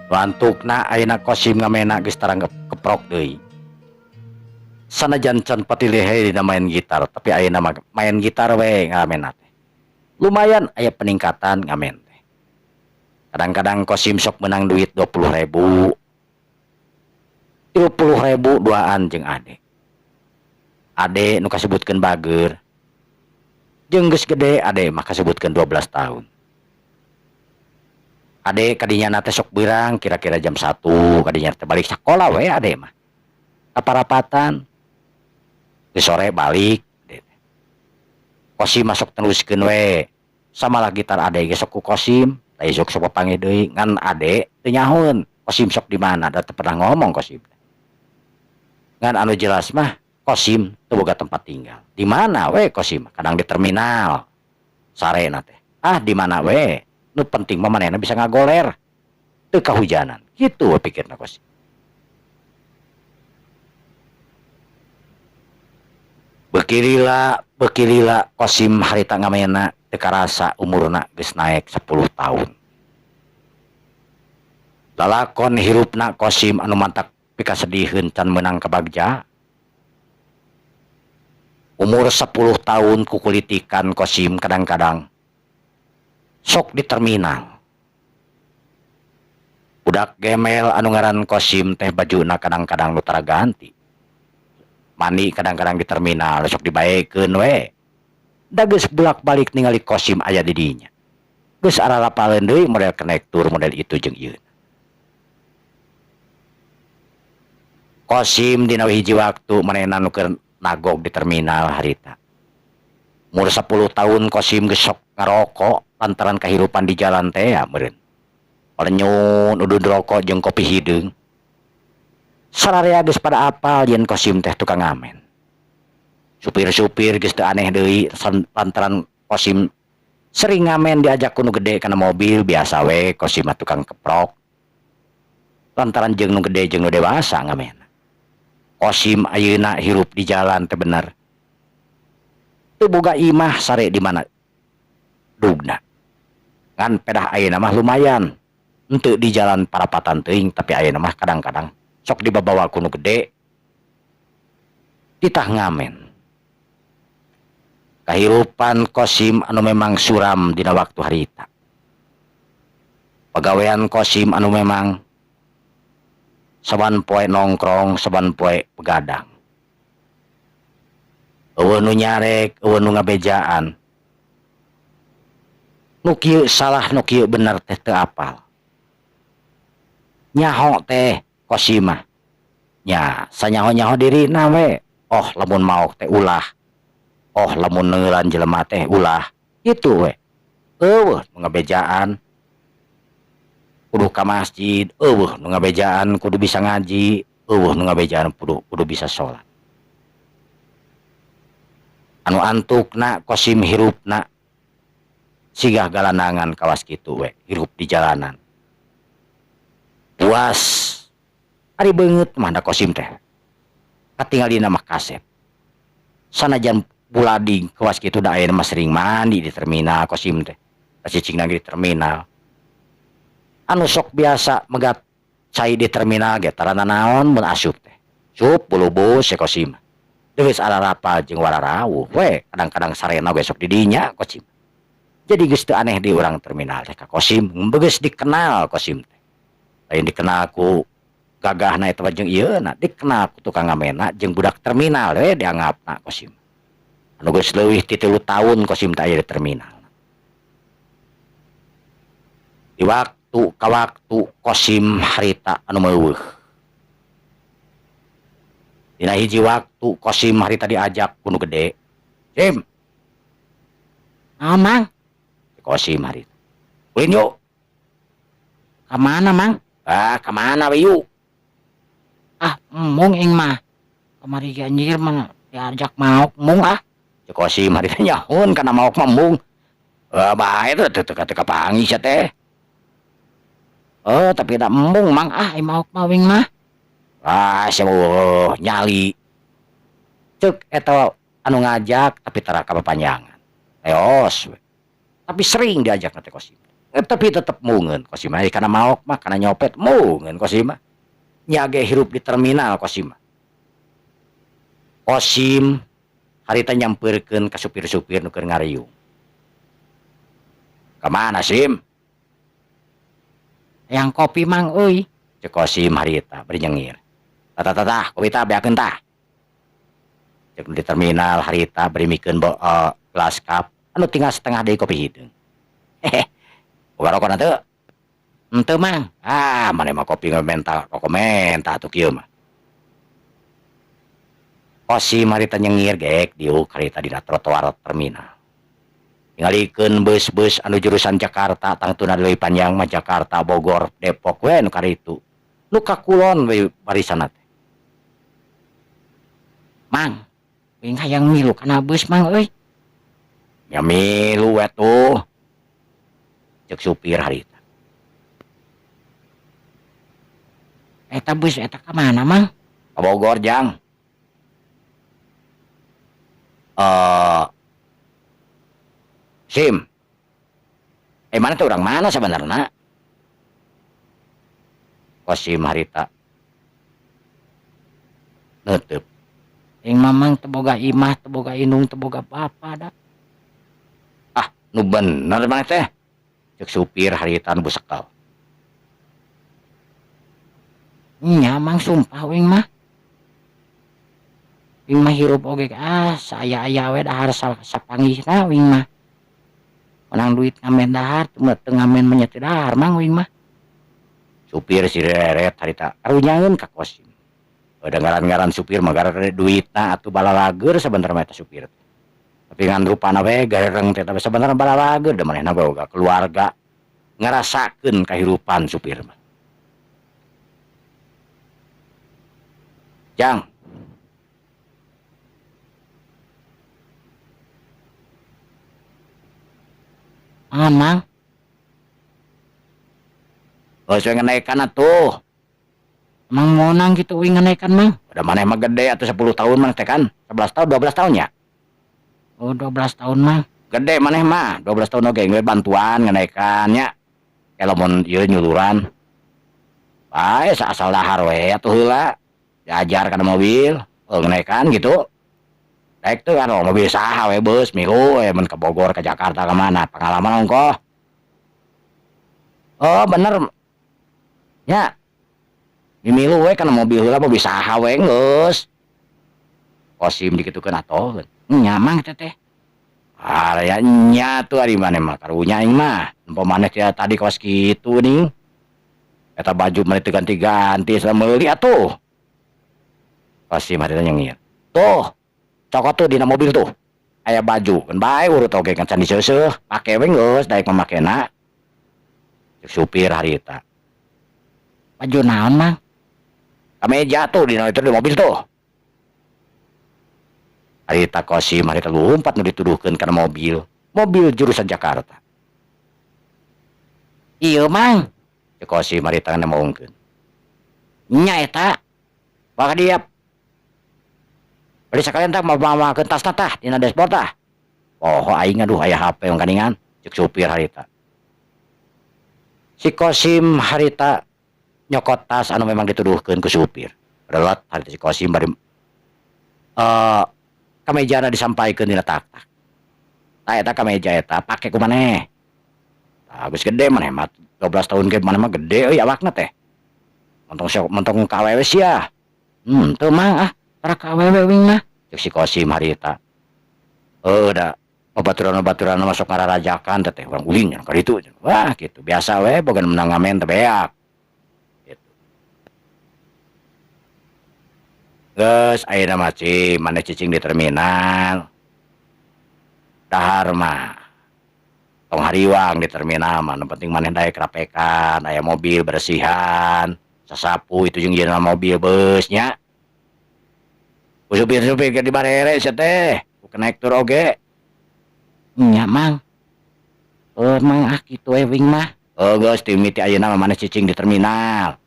Lantukna ayeuna Kosim ngamena geus tarang keprok deui. Sanajan can patilihe dina main gitar, tapi ayeuna mah main gitar we ngamena teh. Lumayan aya peningkatan ngamen teh. Kadang-kadang Kosim sok menang duit 20.000. 30.000 duaan jeung Ade. Ade nu kasebutkeun bager. Jeung geus gede Ade mah kasebutkeun 12 tahun. Ade kadinya na teh sok beurang kira-kira jam 1 kadinya teh balik sakola we Ade mah. Kaparapatan. Geus sore balik Ade teh. Kosim masuk teruskeun we. Samalah gitar Ade ge sok ku Kosim, da isuk sok papanggih deui ngan Ade teu nyahoeun Kosim sok di mana da teu pernah ngomong Kosim. Ngan anu jelas mah Kosim teu boga tempat tinggal. Di mana we Kosim? Kadang di terminal. Sarena teh. Ah di mana we? Nu penting mah manehna bisa ngagoler. Teu kahujanan. Kitu we pikirna Kosim. Bekirila, bekirila Kosim harita ngamena teu karasa umurna geus naek 10 tahun. Lalakon hirupna Kosim anu mantak pikasediheun can meunang kabagja. Umur 10 tahun kukulitikan Kosim kadang-kadang sok di terminal. Budak gemel anu ngaran Kosim teh bajuna kadang-kadang nu tara ganti. Mandi kadang-kadang di terminal sok dibaekeun we. Da geus bolak-balik ningali Kosim aya di dinya. Geus ararapaleun deui model konektur model itu jeung ieu. Kosim dina hiji waktu manehna nu keur nagog di terminal harita. Umur 10 tahun Kosim geus sok ngarokok lantaran kahirupan di jalan teh ya meureun. Palenyun udud rokok jeung kopi hideung. Sararea geus pada apal yen Kosim teh tukang ngamen. Supir-supir geus teu aneh deui lantaran Kosim sering ngamen diajak ku nu gede kana mobil biasa we Kosim mah tukang keprok. Lantaran jeung nu gede jeung nu dewasa ngamen. Kosim ayeuna hirup di jalan teh bener. Teu boga imah sare di mana dugna. Ngan pedah ayeuna mah lumayan. Henteu di jalan parapatan teuing tapi ayeuna mah kadang-kadang sok dibabawa ku nu gede titah ngamen. Kahirupan Kosim anu memang suram dina waktu harita. Pagawean Kosim anu memang saban poe nongkrong, saban poe begadang. Eueuh nu nyarek, eueuh nu ngabejaan. Nu kieu salah, nu kieu bener teh teu apal. Nyaho teh Kosim mah. Nya sanyaho-nyaho dirina we. Oh lamun maok teh ulah. Oh lamun neunggeulan jelema teh ulah. Kitu we. Eueuh nu ngabejaan kudu ka masjid, eueuh nu ngabejaan kudu bisa ngaji, eueuh nu ngabejaan kudu bisa salat. Anu antukna Kosim hirupna sigah galanangan kawas kitu we, hirup di jalanan. Puas ari beungeut mah da Kosim teh. Katingalina mah kasep. Sanajan bulading kawas kitu da ayeuna mah sering mandi di terminal Kosim teh. Cicingna ge di terminal. Anu sok biasa megat cai di terminal ge tara nanaon mun asup teh. Sup bulubus si Kosim. Geus ararapal jeung wararawuh we, kadang-kadang sarena ge sok di dinya Kosim. Jadi geus teu aneh di urang terminal teh ka Kosim, geus dikenal Kosim teh. Lain dikenal ku gagahna eta mah jeung ieuna, dikenal ku tukang ngamena jeung budak terminal we dianggapna Kosim. Anu geus leuwih ti 3 tahun Kosim teh aya di terminal. Di waktu ka waktu Kosim harita anu meuweuh. Dina hiji waktu Kosim harita diajak ku nu gede. Sim. Naon, Mang? Kosim harita. Ulin yuk. Ka mana, Mang? Ah, ka mana we yuk? Ah, embung aing mah. Kamari ge anjir mah diajak maok embung ah. Cek Kosim harita nyahun kana maok mah embung. Ah, bae teh teu teu kapanggih sia teh. Oh, tapi da embung, Mang. Ah, aing maok mah wing mah. Ah, sia mah nyali. Ceuk eta anu ngajak tapi tara kapapanjangan. Leos we. Tapi sering diajak teh Kosim. Tapi tetep mungeun Kosim mah kana maok mah kana nyopet mungeun Kosim mah. Nya ge hirup di terminal Kosim mah. Kosim harita nyampeurkeun ka supir-supir nu keur ngariung. Ka mana Sim? Hayang kopi Mang euy. Cek Kosim harita bari nyengir. Tah tah tah, kopi tah beakeun tah. Cek di terminal harita bari mikeun gelas cup anu tinggal setengah deui kopi hideung. Hehe. Boga rokona teu? Henteu Mang. Ah, maneh mah kopi menta rokok menta atuh kieu mah. Kosim harita nyengir gek diuk harita dina trotoar terminal. Ningalikeun bus-bus anu jurusan Jakarta tangtuna leuwih panjang mah Jakarta, Bogor, Depok we nu karitu. Nu ka kulon we barisanna teh. Mang, uing hayang milu kana bus Mang euy. Nya milu we tuh. Ceuk supir harita. Eta bus eta ka mana Mang? Ka Bogor Jang. Sim. Mana teh urang mana sabenerna? Kosim harita. Neuteub. Aing mah Mang teu boga imah, teu boga indung, teu boga bapa da. Ah, nu bener maneh teh. Ceuk supir harita nu besekal. Nya Mang sumpah uing mah. Uing mah hirup oge ah saaya-aya we dahar sapanggihna uing mah. Menang duit ngamen dahar, teu ngamen mah nya teu dahar Mang uing mah. Supir si reret harita karunyaeun ka Kosim. Ada ngaran-ngaran supir mah gara-gara duitna atuh balalager sabenerna mah eta supir. Tapi ngan rupana we garereng teh tapi sabenerna balalager da manehna boga keluarga. Ngarasakeun kahirupan supir mah. Jang. Mang. Geus we ngenaekan atuh. Emang monang gitu uing ngenaekan mang. Udah maneh mah gede atuh 10 tahun maneh teh kan. 11 tahun 12 tahun ya? Oh 12 tahun mang. Gede maneh mah 12 tahun oge geus bantuan ngenaekan nya. Lamun ieu nyuluran. Bae asal dahar we atuh heula. Diajar kana mobil, ngenaekan gitu. Daek teu kan mobil saha we beus milu we mun ke Bogor ke Jakarta ka mana pengalaman ongkoh. Oh bener. Nya. Mimilu we kana mobil heula mobil saha we geus. Kosim dikitukeun atoh. Nya mang teh teh. Ah ya nya tuh ari maneh mah karunya aing mah. Nempo maneh teh tadi kawas kitu ning. Eta baju maneh teu ganti-ganti sameuli atuh. Kosim harita nyengir. Tuh, cokot tuh dina mobil tuh. Aya baju, kan bae urut oge kan can diseuseuh, pake we geus daek mamakena. Cek supir harita. Baju naon mang? Kameja tuh dina itu di mobil tuh. Harita Kosim harita lompat nu dituduhkeun kana mobil. Mobil jurusan Jakarta. Iya mang. Cek Kosim harita nemaungkeun. Nya eta. Wah dia. Bari sakalian tah mamakeun tasna tah dina dashboard tah. Oh aing aduh aya HP mangkaningan cek supir harita. Si Kosim harita nyokot tas anu memang dituduhkeun ku supir. Relet harita si Kosim bari kamejana disampaikeun dina tak-tak. Tah eta kameja eta pake ku maneh. Tah geus gede maneh mah 12 tahun ge maneh mah gede euy awakna teh. Montong sok montong ka awewe sia. Teu mang ah, para ka awewe wing mah. Cek si Kosim harita. Heuh da babaturan-babaturan masuk ngararajakan teh urang ulin ka ditu. Wah kitu biasa we boga menang ngamen teh beak. Gitu. Geus ayeuna mah cing maneh cicing di terminal. Dahar mah tong hariwang di terminal mah, nu penting maneh daek rapekan, aya mobil bersihan, sasapu itu jeung jieuna mobil beus nya. Ku supir-supir ge dibarere sia teh, ku konektur oge. Nya mang. Oh mang ah kitu we wing mah. Oh geus timiti ayeuna mah maneh cicing di terminal.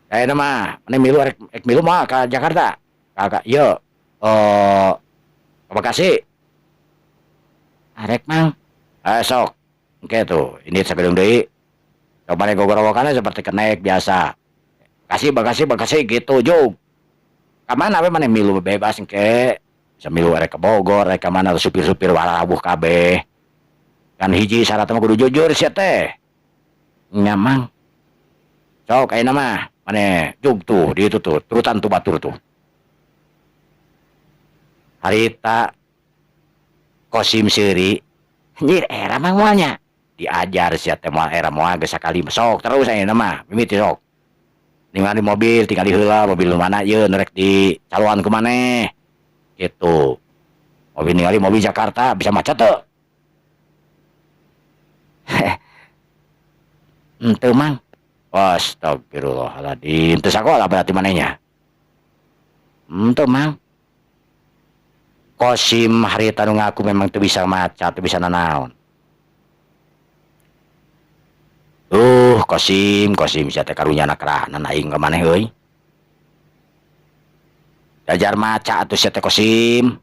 Ayeuna mah maneh milu rek milu mah ka Jakarta. Ka ieu ka Bekasi. Arek mang. Sok. Engke tuh, ini sagedeung deui. Sok maneh gogorowokanna seperti kenek biasa. Bekasi Bekasi Bekasi gitu jug. Ka mana we maneh milu bebas engke. Bisa milu rek ke Bogor, rek ka mana supir-supir warabuh kabeh. Kan hiji syaratna mah kudu jujur sia teh. Nya mang. Sok ayeuna mah maneh jug tuh di itu tuh, turutan tuh batur tuh. Harita Kosim seuri. Anjir era mang moal nya. Diajar sia teh moal era moal geus sakali sok terus ayeuna mah mimiti sok. Ningali mobil tinggali heula mobil mana ieu nu rek dicaluan ku maneh. Gitu. Mobil ningali mobil Jakarta bisa macet teu? Henteu mang. Astagfirullahaladzim. Teu sakola berarti manehnya. Henteu mang. Kosim harita nu ngaku memang teu bisa maca, teu bisa nanaon. Kosim, Kosim sia teh karunya na kerahna aing ka maneh euy. Diajar maca atuh sia teh Kosim.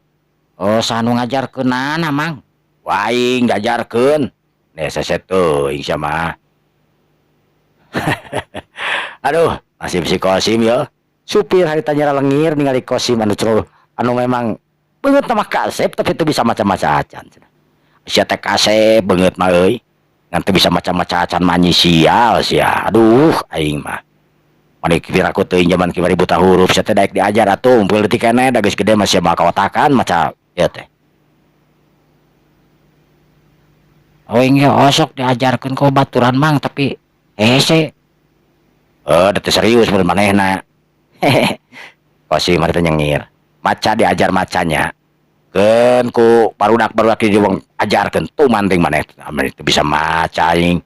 Oh, saha nu ngajarkeunana mang? Wa aing diajarkeun. Nih seset teuing sia mah. Aduh, nasib si Kosim yo. Supir harita nyara lengir ningali Kosim anu celuh, anu memang beungeut mah kasep tapi teu bisa maca-maca acan cenah. Sia teh kasep beungeut mah euy. Ngan teu bisa maca-maca acan mah anjing sial sia. Aduh, aing mah. Mani piraku teuing jaman kiwari buta huruf sia teh daek diajar atuh umpul leutik keneh da geus gede mah sia mah kaotakan maca ieu teh. Aing ge osok diajarkeun ku baturan mang tapi hese. Da teu serius mun manehna. Kosim mah teh nyengir. Maca diajar macanya. Keun ku barudak-barudak di wong ajarkeun tuman teuing maneh teu bisa maca aing.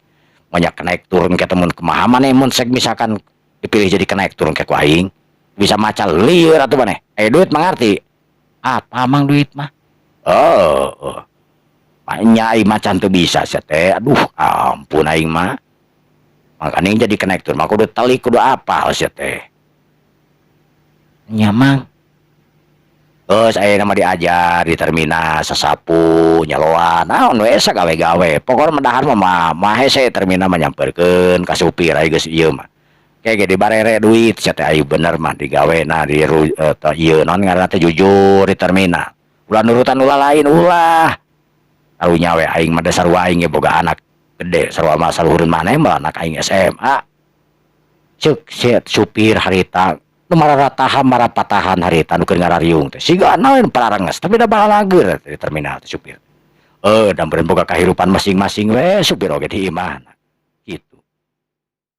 Banyak naik turun ke temun kumaha maneh mun sek misalkan dipilih jadi kenaik turun ke ku aing bisa maca lieur atuh maneh. Eh, duit mangarti. Apa mang duit mah? Oh, oh. Nya aing macan teu bisa sia teh. Aduh, ampun aing mah. Makanya jadi kenaik turun mah kudu telik, kudu apal sia teh. Nya, Mang. Geus ayeuna mah diajar di terminal sasapu, nyaloan, naon we sagawe-gawe. Pokona mah dahar mah mah hese terminal mah nyamperkeun ka supir ai geus ieu mah. Ke ge dibarere duit sia teh ai bener mah digawena di ieu naon ngaranna teh jujur di terminal. Ulah nurutan ulah lain ulah. Karunya we aing mah dasar aing ge boga anak gede sarua mah saluhureun maneh mah anak aing SMA. Ceuk supir harita nu mararatahan marapatahan harita nu keur ngarariung teh. Siga naon pararenges tapi da balalager di terminal teh supir. Eh, da meureun boga kahirupan masing-masing we supir oge di imah.